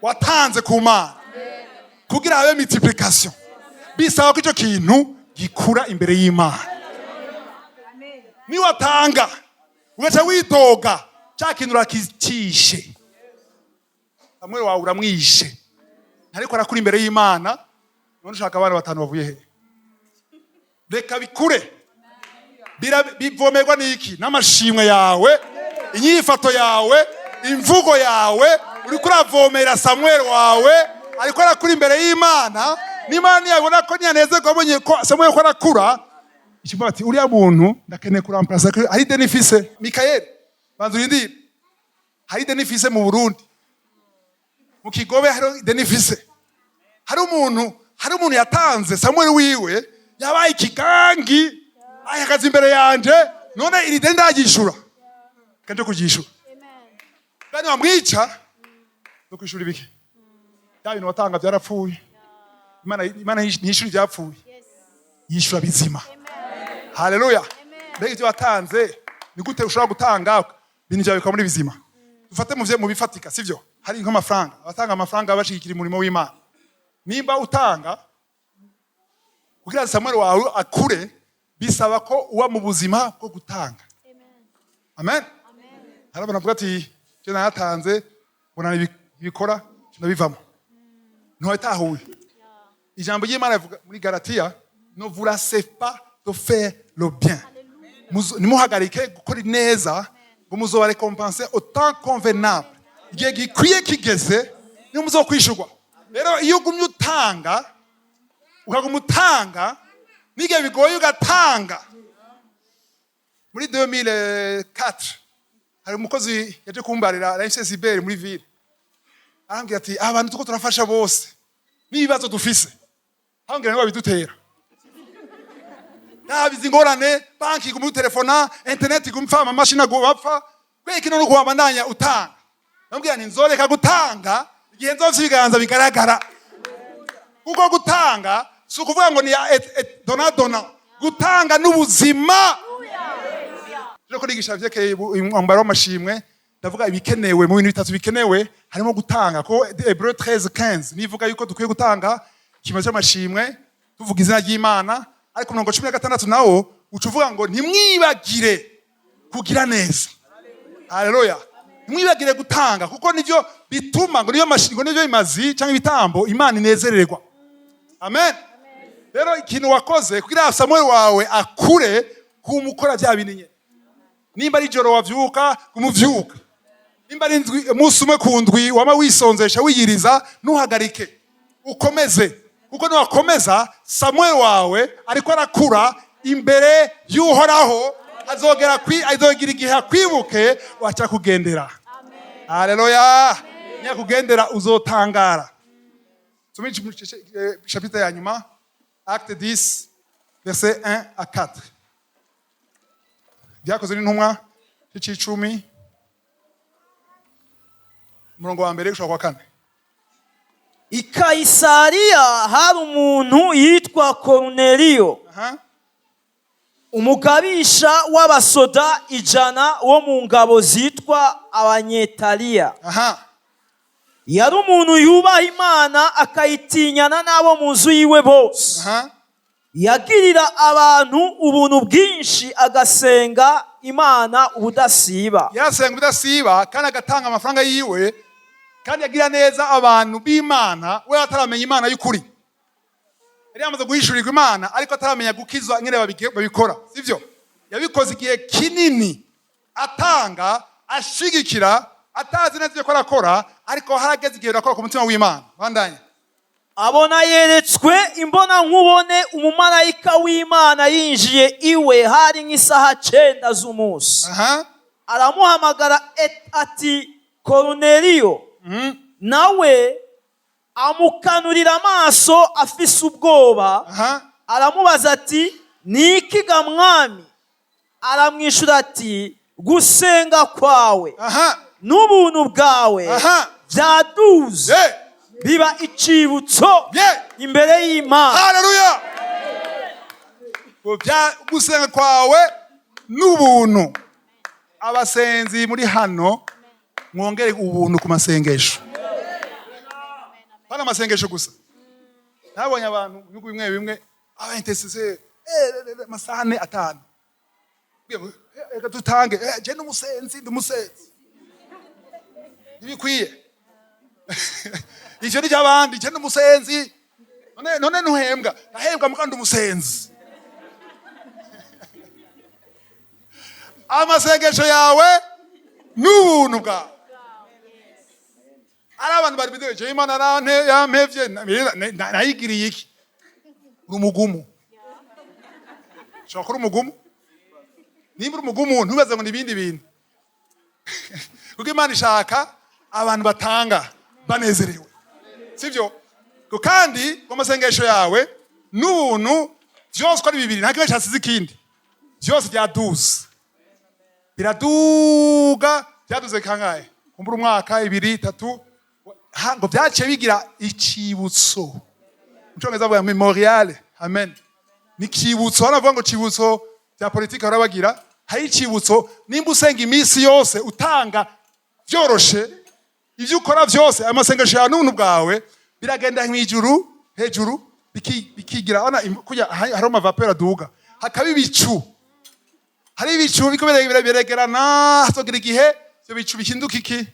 watanze ku Mana kugira habe multiplication, bisaba ko icyo kintu gikura imbere y'Imana. Niwatanga ugaca witoga, cya kintu urakicishe, Samuel wawe uramwishe, ntariko arakura imbere y'Imana. None ushaka abana batanu bavuye he? Reka bikure. Bivomerwa n'iki? N'amashimwe yawe, inyifato yawe, imvugo yawe. Uriko uravomera Samuel wawe, ariko arakura imbere y'Imana. N'Imana niyabona ko niyanezerwa, abonye ko Samuel ko arakura, ikivuga ati: "Uriya muntu ndakeneye kuramplasa. Hari ideni ifise." Mikayeli, banza urindire. Hari ideni ifise mu Burundi, mu Kigobe hariho ideni ifise. Hari umuntu yatanze Samuel wiwe, yabaye ikigangi, ahagaze imbere yanje. None iri deni ndaryishura? Kanje kuryishura. Kandi bamwica no kwishura ibiki? Bya bintu watanga byarapfuye. Imana ntiyishura ibyapfuye, yishura bizima. Haleluya! Mbega ibyo watanze, ni gute ushobora gutanga ibintu byawe bikaba muri bizima? Dufate mu bifatika, sivyo? Hari nk'amafaranga, abatanga amafaranga bashigikira umurimo w'Imana. Nimba utanga kugira Samuel wawe akure, bisaba ko uba mu buzima bwo gutanga. Amen. Hari abantu bavuga ati: "Je naratanze, mbona ibikora, ndabivamo." Ntiwatahuye ijambo ry'Imana rivuga muri Galatiya. Ne vous lassez pas de faire le bien. Ntimuhagarike gukora neza, ngo muzoba récompensé au temps convenable. Igihe gikwiye kigeze niho muzokwishurwa. Rero iyo ugumye utanga, ukaguma utanga n'igihe bigoye ugatanga. Muri 2004 hari umukozi yaje kumbarira arahise cyber muri ville, arambwira ati: "Abantu tuko turafasha bose n'ibibazo dufise." Ambwira ngo babidutera nabizi ingorane, banki iguma utelefona, internet iguma ipfa, amamashini aguma apfa, kubera kino no kubandanya utanga. Ndamubwira nti: "Nzoreka gutanga igihe nzofise ibiganza bigaragara." Kuko gutanga si ukuvuga ngo ni ya et, dona dona. Gutanga n'ubuzima. Rero ko nigisha vyerekeye umwambaro w'amashimwe, ndavuga ibikenewe. Mu bintu bitatu bikenewe harimo gutanga, ko Hébreux 13:15 nivuga yuko dukwiye gutanga ikimazi cy'amashimwe, tuvuga izina ry'Imana. Ariko 16 nawo uca uvuga ngo ntimwibagire kugira neza. Haleluya! Ntimwibagire gutanga, kuko nivyo bituma ngo niyo ngo nivyo bimazi cyangwa ibitambo Imana inezererwa. Amen. Rero ikintu wakoze kugira Samuel wawe akure, kumukora bya bintu nyene. Nimba ari ijoro wavyuka, kumuvyuka. Nimba ari indwi, umunsi umwe ku ndwi wama wisonzesha, wiyiriza, ntuhagarike, ukomeze, kuko niwakomeza Samuel wawe ariko arakura imbere y'Uhoraho. Azogera azogira igihe akwibuke, waca kugendera. Haleluya! Niyakugendera uzotangara. Tusome chapitre ya nyuma, Acte 10, verset 1 à 4. Byakozwe n'Intumwa c'icumi, umurongo wa mbere gushika kwa kane. I Kayisariya hari umuntu yitwa Koruneliyo, umugabisha w'abasoda 100 wo mu ngabo zitwa Abanyetaliya. Yari umuntu yubaha Imana, akayitinyana n'abo mu nzu yiwe bose. Yagirira abantu ubuntu bwinshi, agasenga Imana ubudasiba. Yarasenga ubudasiba kandi agatanga amafaranga yiwe, kandi yagira neza abantu b'Imana. We ataramenya Imana y'ukuri, yari yamaze guhishurirwa Imana, ariko ataramenya gukizwa nyine babikora, sivyo? Yabikoze igihe kinini, atanga, ashigikira, atazi neza ibyo arakora, ariko harageze igihe birakora ku mutima w'Imana. Bandanye. Abona yeretswe imbona nkubone umumarayika w'Imana yinjiye iwe, hari nk'isaha 9 z'umunsi. Aramuhamagara ati: "Koruneliyo." Nawe amukanurira amaso afise ubwoba. Aramubaza ati: "Ni iki ga Mwami?" Aramwishyura ati: "Gusenga kwawe n'ubuntu bwawe byaduze, biba icibutso imbere y'Imana." Haleluya! Ngo gusenga kwawe n'ubuntu. Abasenzi muri hano, mwongere ubuntu ku masengesho. Hano amasengesho gusa, nabonye abantu mu bihugu bimwe bimwe, aba intercesseur, amasaha 4, 5. Reka dutange, je n'umusenzi, ndi umusenzi, ntibikwiye ivyo ni by'abandi. Je n'umusenzi. None ntuhembwa? Ndahembwa, muga ndi umusenzi. Amasengesho yawe n'ubuntu bwawe. Ari abantu bari bideje, Imana yampevye, nayigiriye iki? Uri umugumu, ushobora kuba uri umugumu. Nimba uri umugumu, ntubaze ngo ni ibindi bintu, kuko Imana ishaka abantu batanga banezerewe, sibyo? Ngo kandi ngo amasengesho yawe n'ubuntu byose uko ari bibiri, nta kimwe cyasize ikindi, byose byaduze, biraduga. Byaduze kangahe? Kumbura umwaka, 2, 3, ngo byaciye bigira icibutso. Mu Cyongereza bavuga mémorial. Amen. Ni ikibutso. Hano bavuga ngo cibutso bya politiki bahora bagira. Hari icibutso. Nimba usenga iminsi yose, utanga byoroshe, ibyo ukora byose, amasengesho yawe n'ubuntu bwawe biragenda mu ijuru hejuru, bikigira ona kurya hariho ama vapeur aduga, hakaba ibicu. Hari ibicu biko biregerana, hazogira igihe ivyo bicu bihinduka iki?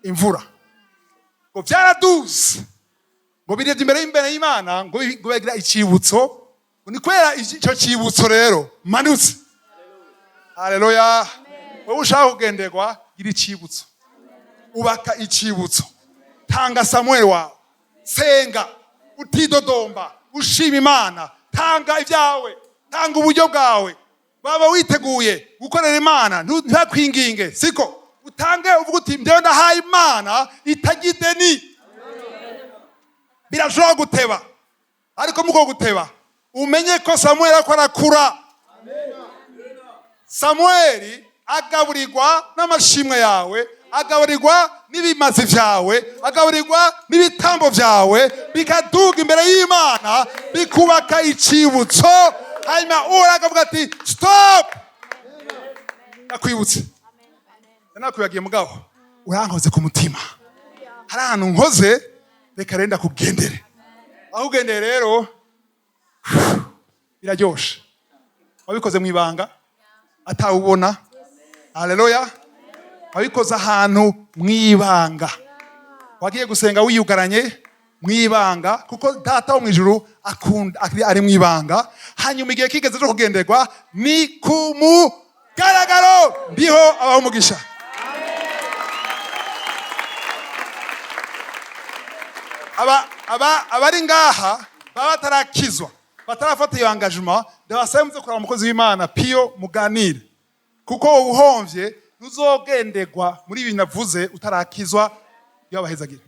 Imvura. Ngo byaraduze, ngo birebye imbere y'Imana, ngo ngo bagira icibutso. Ni kubera icyo cyibutso rero manutse. Haleluya! Wowe ushaka kugenderwa, gira icibutso, ubaka icibutso, tanga Samuel wawe, senga utidodomba, ushima Imana, tanga ibyawe, tanga uburyo bwawe, waba witeguye gukorera Imana, ntakwinginge siko utange, uvuga uti: "Njyewe ndahaye Imana itagira ideni." Birashobora guteba, ariko muko guteba umenye ko Samuel ariko arakura. Samueli agaburirwa n'amashimwe yawe, agaburirwa n'ibimazi vyawe, agaburirwa n'ibitambo vyawe, bikaduga imbere y'Imana, bikubaka icibutso. Hanyuma Uhoraho akavuga ati: "Stop, ndakwibutse, nakwibagiye, mugabo urankoze ku mutima, hari ahantu nkoze, reka rero ndakugendere." Aho ugendeye rero biraryoshe, wabikoze mu ibanga atawubona. Haleluya! Wabikoze ahantu mu ibanga, wagiye gusenga wiyugaranye mu ibanga, kuko Data wo mu ijuru akunda ari mu ibanga. Hanyuma igihe kigeze cyo kugenderwa ni ku mugaragaro. Ndiho abaho umugisha. Aba abari ngaha baba batarakizwa, batarafata iyo engagement, ndabasaba muze kuraba umukozi w'Imana Piyo, muganire, kuko wowe uhomvye ntuzogenderwa muri ibi navuze utarakizwa. Iyo abahezagira.